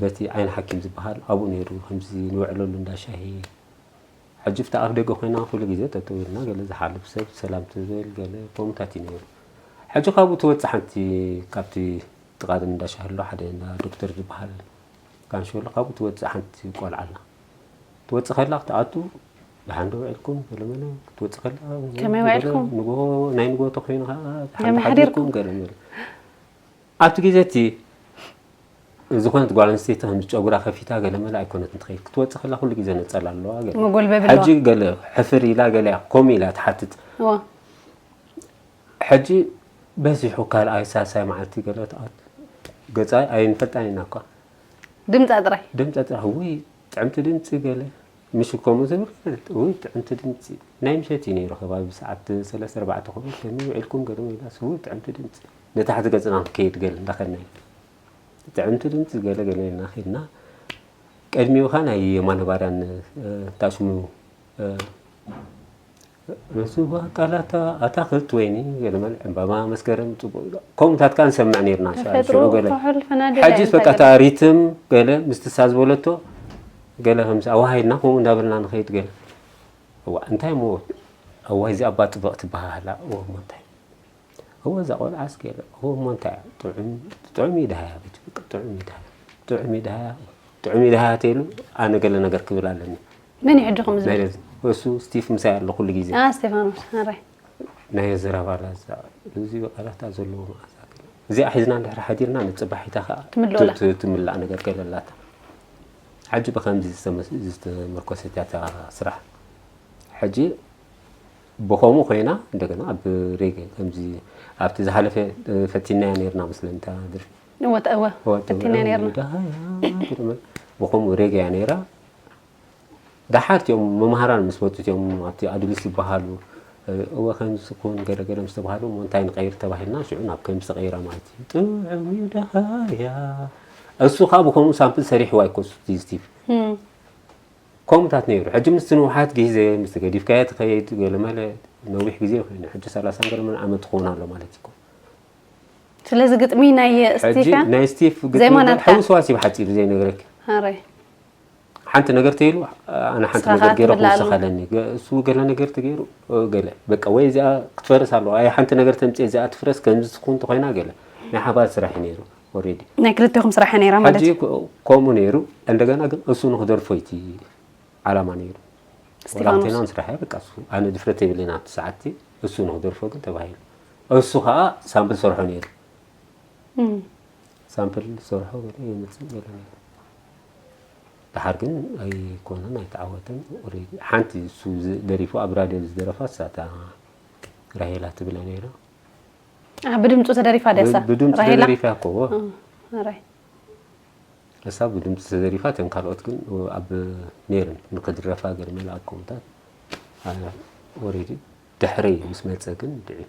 በቲ ዓይኒ ሓኪም ዝበሃል ኣብኡ ነይሩ፣ ከምዚ ንውዕለሉ እንዳ ሻሂ። ሕጂ ኣብቲ ኣፍ ደገ ኮይና ኩሉ ግዜ ጠጠው ኢልና ገለ ዝሓልፍ ሰብ ሰላም ትብል ገለ ከምኡታት እዩ ነይሩ። ሕጂ ካብኡ ትወፅእ ሓንቲ ካብቲ ጥቓ እንዳ ሻሂ ኣሎ ሓደ እንዳ ዶክተር ዝበሃል ካንሸሎ ካብኡ ትወፅእ ሓንቲ ቆልዓ ኣላ። ትወፅእ ከላ ክትኣቱ ደሓን ዶ ውዒልኩም ገለ መለ ክትወፅእ ከላ ከመይ ውዒልኩም? ንግሆ ናይ ንግሆ ተኮይኑ ከዓ ደሓን ከመይ ሓዲርኩም? ሓዲርኩም ገለ መለ። ኣብቲ ግዜ እቲ ዝኾነት ጓል ኣንስተይቲ ከም ጨጉራ ከፊታ ገለ መለ ኣይኮነትን ትኸይድ። ክትወፅእ ከላ ኩሉ ግዜ ነፀላ ኣለዋ ገለ። መጎልበቢ ኣለዋ። ሕጂ ገለ ሕፍር ኢላ ገለ እያ ኮም ኢላ ትሓትት። እዋ። ሕጂ በዚሑ ካልኣይ ሳልሳይ መዓልቲ ገለ ትኣቱ። ገፃ ኣይንፈልጣን ኢና እኳ። ድምፃ ጥራይ። ድምፃ ጥራይ። ውይ ጥዕምቲ ድምፂ ገለ። ምሽ ከምኡ ዝብል ውይ ጥዕምቲ ድምፂ። ናይ ምሸት እዩ ነይሩ ከባቢ ሰዓት ሰለስተ ኣርባዕተ ኮይኑ ከመይ ውዒልኩም ገለ ኢላስ ውይ ጥዕምቲ ድምፂ። ንታሕቲ ገፅና ክንከይድ ገለ እንዳኸድና እዩ። ጥዕምቲ ድምፂ ገለ ገለ ኢልና ኸድና። ቅድሚኡ ኸዓ ናይ የማነ ባርያን፣ እ፣ ታሽሙ፣ እ፣ ርእሱ ቃላታ ኣታኽልት ወይኒ ገለ መለ ዕምባባ መስከረም ጽቡቕ ኢሉ። ከምኡታት ከኣ ንሰምዕ ነይርና። ሻ-፣ ተፈጥሮ ሽዑ ገለ። ከሕልፈና ድላይን ሕጂስ በቃ እታ ተገለ። ሪትም ገለ ምስ ትሳ ዝበለቶ ገለ ከምዚ ኣዋሃይድና ከምኡ እንዳበልና ንኸይድ ገለ። እዋ፣ እንታይ እሞ ኣዋይ እዚኣ እባ ጥበቕ ትበሃል ኣላ። እዋ፣ እሞ እንታይ? እወ፣ እዛ ቆልዓስ ገለ፣ እወ፣ እሞ እንታይ እያ? ጥዑም፣ ጥዑም እዩ ደሃያ፣ በቲ በቃ ጥዑም እዩ ደሃያ። ጥዑም እዩ ደሃያ፣ ጥዑም እዩ ደሃያ ተይሉ፣ ኣነ ገለ ነገር ክብል ኣለኒ። መን እዩ ሕጂ ከምኡ ዝብል? ናይ እሱ ስቲፍ ምሳይ ኣሎ ኩሉ ግዜ። ኣ፣ ስቴፋኖስ፣ ኣራይ። ናይ ዘረባ ላዛ፣ እዚ በቃ ላታ ዘለዎ መዓዛ ገለ። እዚኣ ሒዝና እንድሕር ሓዲርና፣ ንጽባሒታ ኸኣ ትምልኡላ። ት-፣ ት-፣ ትምላእ ነገር ገለ ኣላታ። ሕጂ ብኸምዚ ዝተመስ-፣ ዝተመርኮሰት እያ እታ ስራሕ። ሕጂ ብኸምኡ ኮይና እንደገና ኣብ ሬጌ ከምዚ ኣብቲ ዝሓለፈ፣ እ፣ ፈቲናያ ነይርና መስለኒ እታ ደርፊ። እወ፣ እወ፣ እወ፣ ፈቲናያ እወ፣ ነይርና። ደሃያ፣ ብኸምኡ ሬጌ እያ ነይራ። ደሓር እቲኦም መምሃራን ምስ መጹ እቲኦም ኣብቲ ኣዱሊስ ዝበሃሉ፣ እ፣ እወ ከምዚ ኩን ገለ ገለ ምስ ተባሃሉ እሞ እንታይ ንቀይር ተባሂልና ሽዑ ናብ ከምዚ ተቀይራ ማለት እዩ። ጥዑም እዩ ደሃያ። እሱ ከዓ ብኸምኡ ሳምፕል ሰሪሕዋ እዩ እኮ ስቲቭ። እም። ከምኡታት ነይሩ። ሕጂ ምስቲ ንውሓት ግዜ፣ ምስቲ ገዲፍካዮ ትኸይድ፣ ገለመለ ነዊሕ ግዜ ኮይኑ፣ ሕጂ ሰላሳን ገለመለ ዓመት ክኸውን ኣሎ ማለት እዩ እኮ። ስለዚ ግጥሚ ናይ ስቲፍ ሕጂ እያ? ናይ ስቲፍ ግጥሚ ዜማ ግን ናትካ? ሕውስዋስ እዩ ብሓጺሩ ዘይነግረኪ። ኣረ። ሓንቲ ነገር ተይሉ፣ ኣነ ሓንቲ ንስኻ ነገር ከዓ ገይረ ትብላ ኣለኻ። ክውስኽ ኣለኒ። ገ-፣ እሱ ገለ ነገር ተገይሩ፣ እ፣ ገለ። በቃ ወይ እዚኣ ክትፈርስ ኣለዋ። ኣይ ሓንቲ ነገር ተምጽእ እዚኣ ትፍረስ፣ ከምዚ ትኹን እንተኾይና ገለ። ናይ ሓባር ስራሕ እዩ ነይሩ። ኦሬዲ ናይ ክልቴኹም ስራሕ እያ ነይራ ማለት ሕጂ እዩ። ኮ- ከምኡ ነይሩ። እንደገና ግን እሱ ንክደርፎ እቲ ዓላማ ነይሩ። እስጢፋኖስ ወላንቴና ስራሕ በቃ እሱ ኣነ ድፍረት የብለና ኣብቲ ሰዓት እቲ እሱ ንክደርፎ ግን ተባሂሉ። እሱ ከዓ ሳምፕል ሰርሖ ነይሩ። እም። ሳምፕል ሰርሖ ገለ የምፅእ ገለ ነይሩ። ድሓር ግን ኣይኮነን ኣይተዓወተን። ኦሬዲ ሓንቲ እሱ ዝ- ደሪፉ ኣብ ራድዮ ዝደረፋ እሳታ ራሄላ ትብለ ነይራ። አ፣ ብድምፁ ተደሪፋ ደሳ ብ- ብድምፂ ራሄላ ተደሪፋ እኮ እ፣ ራይ እሳ ብድምፂ ተደሪፋ እተን ካልኦት ግን ኣብ ነይርን ንክድረፋ ገለ መለ ኣኮምታት ኦሬዲ ድሕረይ ምስ መፀ ግን ድዒ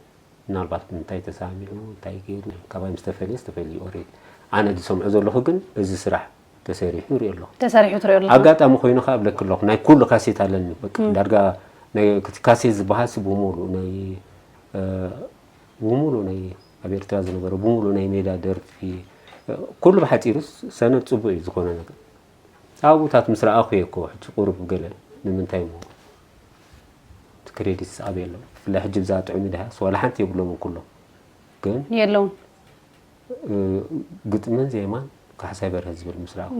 ምናልባት ብምንታይ ተሳሚዑ እንታይ ገይሩ ካባይ ምስ ተፈልየ ዝተፈልዩ ኦሬዲ ኣነ ዝሰምዖ ዘለኹ ግን እዚ ስራሕ ተሰሪሑ ይርኢ ኣለኹ። ተሰሪሑ ትሪኦ ኣለኹ። ኣጋጣሚ ኮይኑ ከዓ እብለኪ ኣለኹ ናይ ኩሉ ካሴት ኣለኒ በቃ ዳርጋ ናይ እቲ ካሴት ዝበሃል ሲ ብሙሉ ናይ እ፣ ብሙሉ ናይ ኣብ ኤርትራ ዝነበረ ብሙሉ ናይ ሜዳ ደርፊ እ፣ ኩሉ ብሓፂሩ ሰነድ ፅቡቅ እዩ ዝኾነ ነገር ኣብኡታት ምስ ረኣኹ እየ እኮ ሕጂ ቁሩብ ገለ ንምንታይ ሞ እቲ ክሬዲትስ ኣበይ ኣሎ ብፍላይ ሕጂ ብዛዕባ ጥዑም ድሃስ ዋላ ሓንቲ የብሎምን ኩሎም ግን የለውን ግጥምን ዜማን ካሕሳይ በርሀ ዝብል ምስ ረኣኹ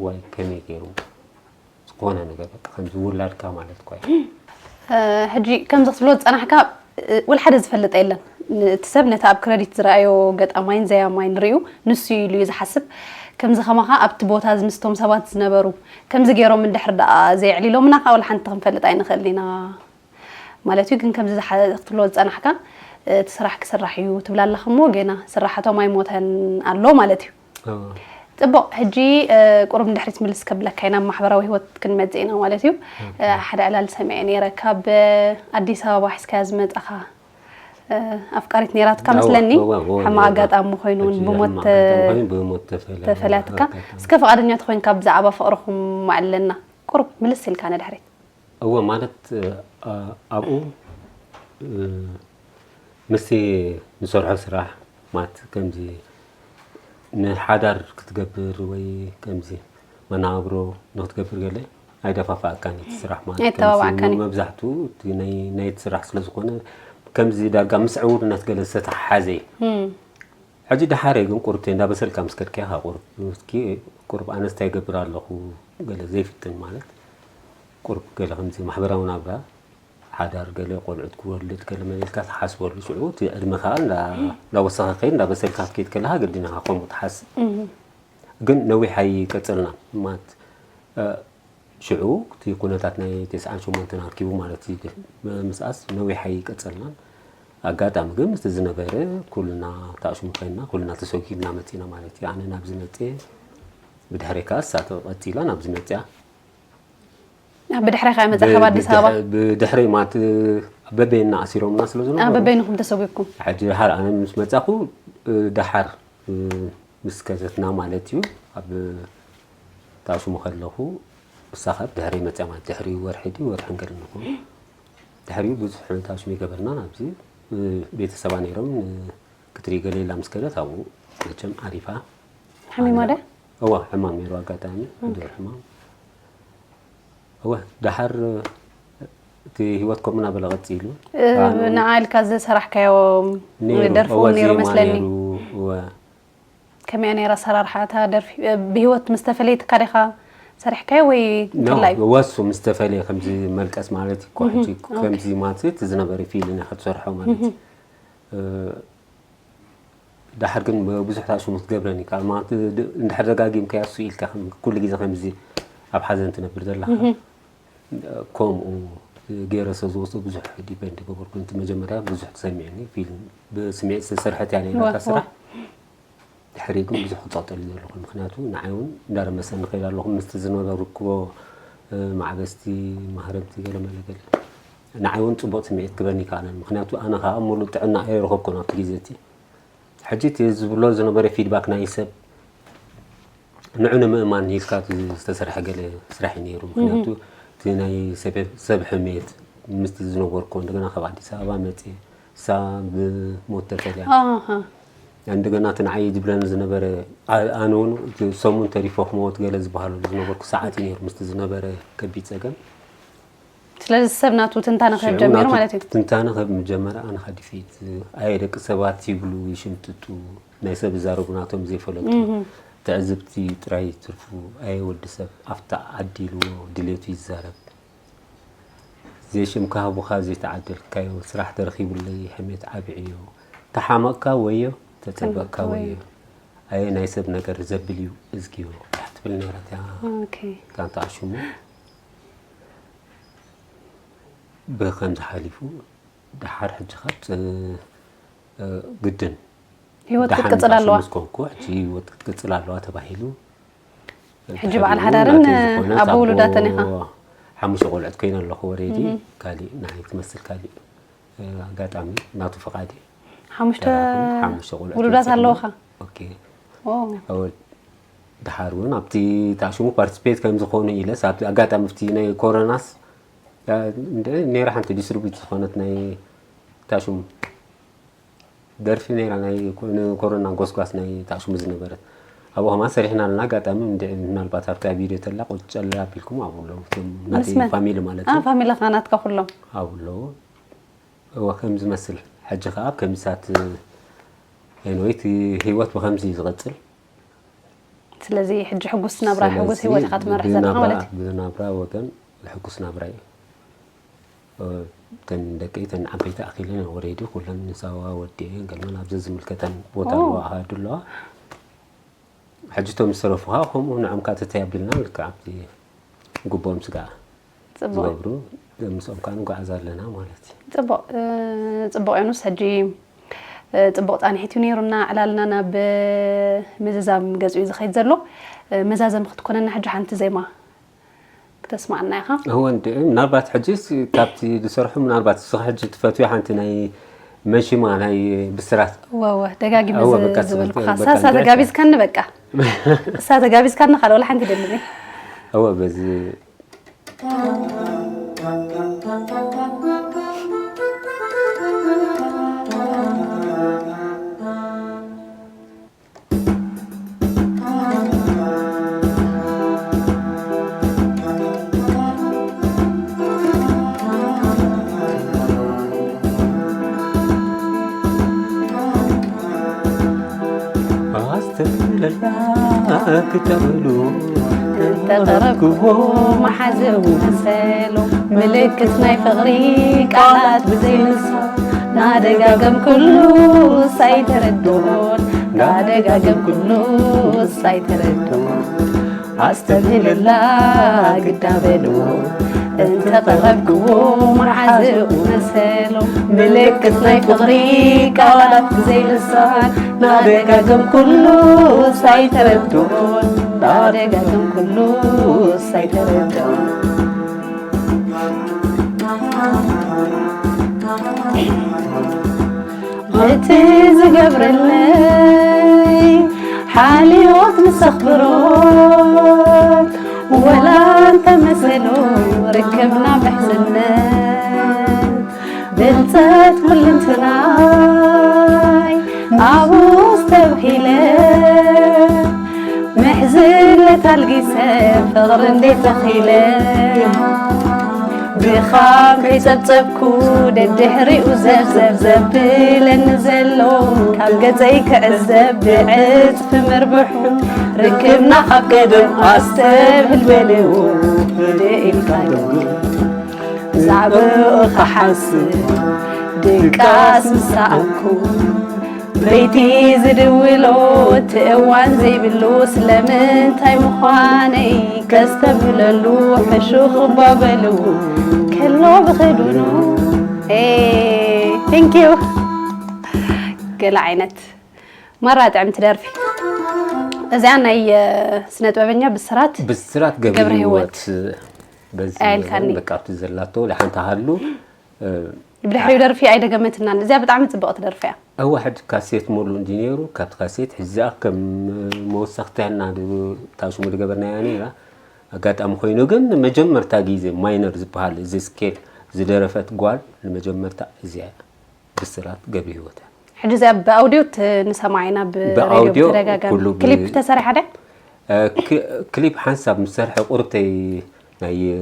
ዋይ ከመይ ገይሩ ዝኾነ ነገር በቃ ከምዚ ውላድካ ማለት እኳ እዩ። ሕጂ ከምዚ ክትብሎ ዝፀናሕካ ወላ ሓደ ዝፈልጥ የለን። እቲ ሰብ ነቲ ኣብ ክረዲት ዝረኣዮ ገጣማይን ዘያማይን ርእዩ ንሱ እዩ ኢሉ እዩ ዝሓስብ። ከምዚ ከማኻ ኣብቲ ቦታ እዚ ምስቶም ሰባት ዝነበሩ ከምዚ ገይሮም እንድሕር ደኣ ዘየዕሊሎምና ከዓ ወላ ሓንቲ ክንፈልጥ ኣይንኽእልን ኢና ማለት እዩ። ግን ከምዚ ክትብሎ ዝፀናሕካ እቲ ስራሕ ክስራሕ እዩ ትብል ኣለኻ እሞ ገና ስራሓቶም ኣይሞተን ኣሎ ማለት እዩ። ፅቡቕ ሕጂ ቁሩብ ንድሕሪት ምልስ ከብለካ ኢና ማሕበራዊ ህይወት ክንመፅእ ኢና ማለት እዩ። ሓደ ዕላል ሰሚዐ ነይረ ካብ ኣዲስ ኣበባ ሒዝካያ ዝመፃኻ ኣፍቃሪት ነይራትካ መስለኒ። ሕማቕ ኣጋጣሚ ኮይኑ እውን ብሞት ተፈላትካ። እስከ ፍቓደኛ ተኮይንካ ብዛዕባ ፍቕርኹም ኣዕልለና ቁሩብ ምልስ ኢልካ ንድሕሪት። እወ ማለት ኣብኡ ምስቲ ንሰርሖ ስራሕ ማለት ከምዚ ንሓዳር ክትገብር ወይ ከምዚ መናብሮ ንክትገብር ገለ ኣይደፋፋኣካን እቲ ስራሕ ማለት ኣይተባባዕካን እዩ። መብዛሕቱ ናይቲ ስራሕ ስለዝኮነ ከምዚ ዳርጋ ምስ ዕውርነት ገለ ዝተተሓሓዘ እዩ። ሕጂ ደሓረ ግን ቁርብቲ እንዳበሰልካ ምስ ከድካ ኢኻ ቁርብ እስኪ ቁርብ ኣነስታይ ገብር ኣለኹ ገለ ዘይፍትን ማለት ቁርብ ገለ ከምዚ ማሕበራዊ ናብራ ሓዳር ገለ ቆልዑት ክወልድ ገለ መለ ኢልካ ትሓስበሉ ሽዑ እቲ ዕድመ ከዓ እንዳወሰኸ ከይድ እንዳበሰልካ ክትከይድ ከለካ ግድን ኢኻ ከምኡ ትሓስብ። ግን ነዊሕ ኣይቀፀልናን ማለት ሽዑ እቲ ኩነታት ናይ ተስዓን ሸሞንተን ኣርኪቡ ማለት እዩ ምስኣስ ነዊሕ ኣይቀፀልናን። ኣጋጣሚ ግን ምስቲ ዝነበረ ኩልና ተኣሽሙ ኮይንና ኩልና ተሰጒግና መፂና ማለት እዩ። ኣነ ናብዚ መፅየ ብድሕሪ ከዓ እሳ ቀፂላ ናብዚ መፅያ ብድሕሪ ከ መፃ ካብ ኣዲስ ኣበባ ብድሕሪ ማለት በበይና ኣሲሮምና ስለ ዝነበሩ በበይንኩም ተሰጉግኩም ሕጂ ደሓር ኣነ ምስ መፃኹ ደሓር ምስ ከዘትና ማለት እዩ ኣብ ታሽሙ ከለኹ እሳ ካብ ድሕሪ መፅያ ማለት ድሕሪ ወርሒ ድዩ ወርሒ ንገርንኹ ድሕሪኡ ብዙሕ ታሽሙ ይገበርና ናብዚ ቤተሰባ ነይሮም ክትርኢ ገለ ኢላ ምስ ከደት ኣብኡ መቸም ዓሪፋ ሓሚማ ደ እዋ ሕማም ነይሩ ኣጋጣሚ ሕዱር ሕማም እወ ደሓር እቲ ህይወት ከምኡ እናበለ ቀፂሉ ንዓ ኢልካ ዝሰራሕካዮ ደርፊ እውን ነይሩ መስለኒ ከመያ ነይራ ኣሰራርሓ እታ ደርፊ ብህይወት ምስ ተፈለየትካ ዲኻ ሰሪሕካዮ ወይ እንተላይ ወሱ ምስ ተፈለየ ከምዚ መልቀስ ማለት እዩ ሕጂ ከምዚ ማለት እቲ ዝነበረ ፊልም ኢኻ ትሰርሖ ማለት እዩ ደሓር ግን ብዙሕ ታሽሙ ክትገብረኒ ካብ ማለት እንድሕር ደጋጊምካያ እሱ ኢልካ ከም ኩሉ ግዜ ከምዚ ኣብ ሓዘን ትነብር ዘለካ ከምኡ ገይረ ስለ ዝወስዶ ብዙሕ ዲፔንድ ገበርኩ ነቲ መጀመርያ ብዙሕ ተሰሚዕኒ ፊልም ብስምዒት ዝተሰርሐት እያ ነይራታ ስራሕ ድሕሪ ግን ብዙሕ ክፀቕጠሉ ዘለኹ ምክንያቱ ንዓይ እውን እንዳረመሰኒ ከይድ ኣለኹ ምስቲ ዝነበርክዎ ማዕበስቲ ማህረምቲ ገለ መለ ገለ ንዓይ እውን ፅቡቕ ስምዒት ክበኒ ይከኣለን ምክንያቱ ኣነ ከዓ ሙሉእ ጥዕና ኣይረኸብኩን ኣብቲ ግዜ እቲ ሕጂ እቲ ዝብሎ ዝነበረ ፊድባክ ናይ ሰብ ንዑ ንምእማን ኢልካ ዝተሰርሐ ገለ ስራሕ እዩ ነይሩ ምክንያቱ እቲ ናይ ሰብ ሕሜት ምስቲ ዝነበርኮ እንደገና ካብ ኣዲስ ኣበባ መፅየ እሳ ብሞት ተፈልያ እንደገና እቲ ንዓይ ዝብለኒ ዝነበረ ኣነ እውን ሰሙን ተሪፎ ክመወት ገለ ዝበሃለሉ ዝነበርኩ ሰዓት እዩ ነይሩ ምስቲ ዝነበረ ከቢድ ፀገም ስለዚ ሰብ ናቱ ትንታነ ክህብ ጀሚሩ ናቱ ማለት እዩ። ትንታነ ክህብ ምጀመረ ኣነ ኸዲፈ። ኣየ ደቂ ሰባት ይብሉ ይሽምጥጡ፣ ናይ ሰብ ይዛረቡ ናቶም ዘይፈለጡ ትዕዝብቲ ጥራይ ትርፉ። ኣየ ወዲ ሰብ ኣብታ ዓዲ ኢልዎ ድሌቱ ይዛረብ። ዘይሽምካ ሃቡኻ ዘይተዓደልካዮ ስራሕ ተረኺቡለይ ሕሜት ዓቢ ዕዮ። ተሓመቕካ ወዮ ተጸበቕካ ወዮ። ኣየ ናይ ሰብ ነገር ዘብል እዩ እዝግዮ ክትብል ነይራት እያ ኦኬ። ጋንታ ኣሽሙ። ብኸምዚ ሓሊፉ ደሓር ሕጂ ካብ ፅ- ግድን ህይወት ደሓን ክትቅጽል ኣለዋ። ምስ ኮንኩ ሕጂ ህይወት ክትቅጽል ኣለዋ ተባሂሉ። ሕጂ በዓል ሓዳርን ኣቦ ውሉዳትን ኢኻ። ሓሙሽተ ቆልዑት ኮይነ ኣለኹ ወሬዲ። ካሊእ ናይ ትመስል ካሊእ ኣጋጣሚ ናቱ ፍቓድ እዩ። ሓሙሽተ ሓሙሽተ ቆልዑት ውሉዳት መፂኦም። ኣለውኻ። ኦኬ። ኣወል ድሓር እውን ኣብቲ ታሽሙ ፓርቲስፔት ከም ዝኾኑ ኢለስ ኣብቲ ኣጋጣሚ ኣብቲ ናይ ኮሮናስ ያ፣ እንደ ነይራ ሓንቲ ዲስትሪቢዩት ዝኾነት ናይ ታሽሙ ደርፊ ነይራ ናይ ኮ- ንኮሮና ጎስጓስ ናይ ታሽሙ ዝነበረት ኣብኡ ከማን ሰሪሕና ኣለና። ኣጋጣሚ እንደ ምናልባት ኣብታ ቪድዮ ተላ ቁጭ ኣለ ኣቢልኩም ኣብኡ ኣለዉ እቶም ናተይ ምስ መን? ፋሚሊ ማለት ኣ እዩ ፋሚላኻ ናትካ ኩሎም ኣብኡ ኣለዉ። እወ ከም ዝመስል ሕጂ ከዓ ኣብ ከሚሳት ኤንወይ እቲ ህይወት ብከምዚ እዩ ዝቐፅል። ስለዚ ሕጂ ሕጉስ ናብራ ሕጉስ ህይወት ኢኻ ትመርሕ ዘለኻ ማለት እዩ። ብናብራ ወገን ሕጉስ ናብራ እዩ። ተን ደቂ ተን ዓበይቲ ኣኺለን ወረዲ ኩለን ንሳዋ ወዲኤ ገልመን ኣብዚ ዝምልከተን ቦታ ኣለዋ ኣሃዱ ኣለዋ። ሕጂ እቶም ዝሰረፉ ከዓ ከምኡ ንዕም ከዓ ተተይ ኣቢልና ልክዕ ኣብቲ ግቦኦም ስጋዕ ጽቡቕ ዝገብሩ ምስኦም ከዓ ንጓዓዝ ኣለና ማለት እዩ። ጽቡቕ ጽቡቕ ዮኑስ ሕጂ ጽቡቕ ፃንሒት እዩ ነይሩና ዕላልና ናብ ምዝዛም ገፁ እዩ ዝኸይድ ዘሎ። መዛዘሚ ክትኮነና ሕጂ ሓንቲ ዜማ ክተስማዕና ኢኻ። እወ እንዲ ምናልባት ሕጂ ካብቲ ዝሰርሑ ምናልባት ንስኻ ሕጂ ትፈትዊ ሓንቲ ናይ መሽማ ናይ ብስራት ወወ ደጋጊመ እወ ዝ- በቃ ዝበልኩኻ በቃ ሳሳ እንድዒ። ተጋቢዝካኒ በቃ እሳ ተጋቢዝካኒ ካልእ ወላ ሓንቲ ደልኒ እወ በዚ ኣስተብህለላ ክተብሉ ተቐረብክዎ መሓዘው መሰሎ ምልክት ናይ ፍቕሪ ቃላት ብዘይምሳ ናደጋገም ኩሉስ ኣይተረድኦን ናደጋገም ኩሉስ ኣይተረድኦን ኣስተብህለላ ግዳ በልዎ እንተቐረብክዎ መሓዘኡ መሰሎ ምልክት ናይ ፍቕሪ ቃላት ብዘይልሳን ናደጋገም ኩሉስ ኣይተረድኦን ናደጋገም ኩሉስ ኣይተረድኦን እቲ ዝገብረለይ ሓልዮት ምስ ኣኽብሮት ወላ እንተመሰሎ ርክብና ምሕዝነት ብልፀት ኩልንትናይ ኣብኡ ዝተብሂለ ምሕዝነት ኣልጊሰ ፍቕሪ እንዴት ተኺለ ድኻም ከይጸብጸብኩ ደድሕሪኡ ዘብዘብ ዘብለኒ ዘሎ ካብ ገጸይ ክዕዘብ ብዕጽፊ ምርብሑ ርክብና ካብ ቀደም ኣስተብህል በልዎ ህድእ ኢልካ ደንጉ ብዛዕባኡ ክሓስብ ድቃስ ምስ ሰኣንኩ በይቲ ዝድውሎ እቲ እዋን ዘይብሉ ስለምንታይ ምዃነይ ከስተብህለሉ ሕሹኽ እባ በልዎ ከሎ ብኽዱኑ Thank you ገለ ዓይነት ማራ ጥዕምቲ ደርፊ እዚኣ ናይ ስነ ጥበበኛ ብስራት ብስራት ገብረ ገብረ ህይወት። ህይወት በዚ ኣየልካኒ። በቃ ኣብቲ ዘላቶ ሓንቲ ሃሉ ብድሕሪኡ ደርፊ ኣይደገመትናን እዚኣ ብጣዕሚ ፅብቕቲ ደርፊ እያ እወ ሕጂ ካሴት ሙሉእ እንዲ ነይሩ ካብቲ ካሴት ሕዚኣ ከም መወሰኽቲ ያና ታሽሙ ዝገበርናያ ነይራ ኣጋጣሚ ኮይኑ ግን መጀመርታ ግዜ ማይነር ዝበሃል እዚ ስኬል ዝደረፈት ጓል ንመጀመርታ እዚኣ ብስራት ገብረ ህይወት እያ ሕጂ እዚኣ ብኣውዲዮ ንሰማዓ ኢና ብሬድዮ ብኣውዲዮ ብተደጋጋሚ ኩሉ ብ- ክሊፕ ተሰሪሓ ድያ እ፣ ክ- ክሊፕ ሓንሳብ ምስ ሰርሐ ቁርብተይ ናይ እ፣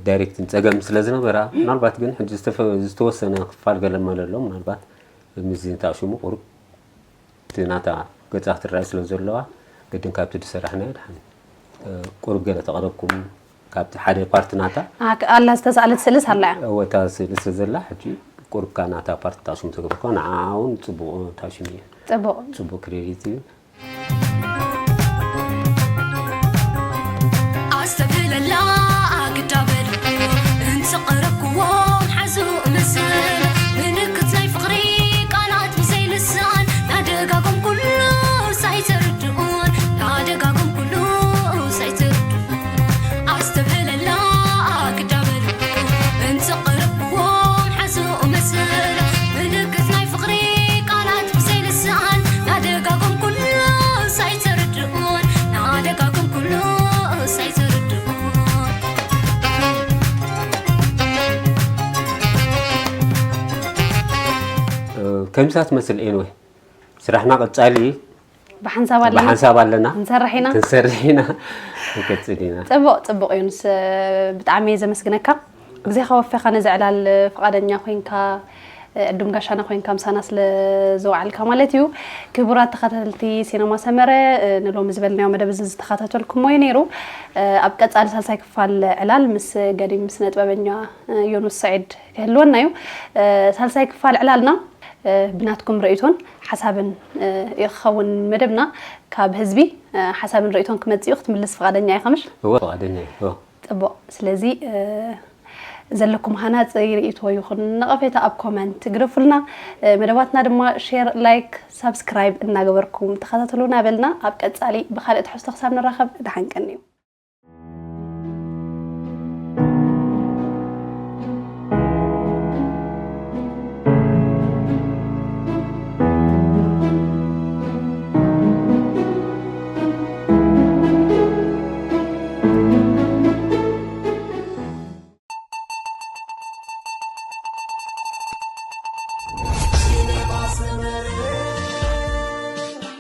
ዳይሬክትን ጸገም ስለ ዝነበራ፣ ምናልባት ግን ሕጂ ዝተፈ- ዝተወሰነ ክፋል ገለ መለ ኣሎ። ምናልባት ምስዚ እንተኣሽሙ ቁሩብ እቲ ናታ ገጻ ክትረአ ስለ ዘለዋ፣ ግድን ካብቲ ዝሰራሕናዮ ድሓን ቁሩብ ገለ ተቕረብኩም ካብቲ ሓደ ፓርቲ ናታ ኣላ ዝተሳእለት ስእልስ ኣላ እያ። እወ፣ እታ ስእሊ ስለ ዘላ ሕጂ ቁሩብካ ናታ ፓርቲ ታሽሙ ተገብርኳ ንዓውን ጽቡቕ ታሽሙ እዩ። ጽቡቕ። ጽቡቕ ክሬዲት እዩ። ኣስተብህለላ ግዳ በልኩ፣ እንተቐረብክዎም ሓዙ እመስል። ምልክት ናይ ፍቕሪ ቃላት ብዘይልሳን ናደጋጎም ኩሉ ሳይተርድኡን፣ ናደጋጎም ኩሉ ሳይተርድኡን። ኣስተብህለላ ግዳ በልኩ፣ እንተቐረብክዎም ሓዙ እመስል። ምልክት ናይ ፍቕሪ ቃላት ብዘይልሳን ናደጋጎም ኩሉ ሳይተርድኡን፣ ናደጋጎም ኩሉ ሳይተርድኡን። ከምሳ ትመስል ኤንወይ ስራሕና ቀጻሊ ብሓንሳብ ኣለና። ብሓንሳብ ኣለና። ክንሰርሕ ኢና። ክንሰርሕ ኢና። ክንቀጽል ኢና። ጽቡቕ፣ ጽቡቕ ዮኑስ፣ ብጣዕሚ እየ ዘመስግነካ። ግዜኻ ወፊኻ ነዚ ዕላል ፍቓደኛ ኮይንካ፣ ዕዱም ጋሻና ኮይንካ ምሳና ስለ ዝወዓልካ ማለት እዩ። ክቡራት ተኸታተልቲ ሲነማ ሰመረ፣ ንሎሚ ዝበልናዮ መደብ እዚ ዝተኸታተልኩሞ እዩ ነይሩ። ኣብ ቀጻሊ ሳልሳይ ክፋል ዕላል ምስ ገዲም ስነ ጥበበኛ ዮኑስ ሰዒድ ክህልወና እዩ። ሳልሳይ ክፋል ዕላልና ብናትኩም ርእይቶን ሓሳብን እዩ ክኸውን መደብና። ካብ ህዝቢ ሓሳብን ርእይቶን ክመጽእ እዩ። ክትምልስ ፍቓደኛ ኢኻ ምሽ? እወ፣ ፍቓደኛ እየ። እወ። ጽቡቕ። ስለዚ ዘለኩም ሃናጺ ርእይቶ ይኹን ነቐፌታ ኣብ ኮመንት ግደፉልና። መደባትና ድማ ሼር፣ ላይክ፣ ሳብስክራይብ እናገበርኩም ተኸታተሉና በልና። ኣብ ቀጻሊ ብኻልእ ትሕዝቶ ክሳብ ንራኸብ ደሓን ቀንዩ።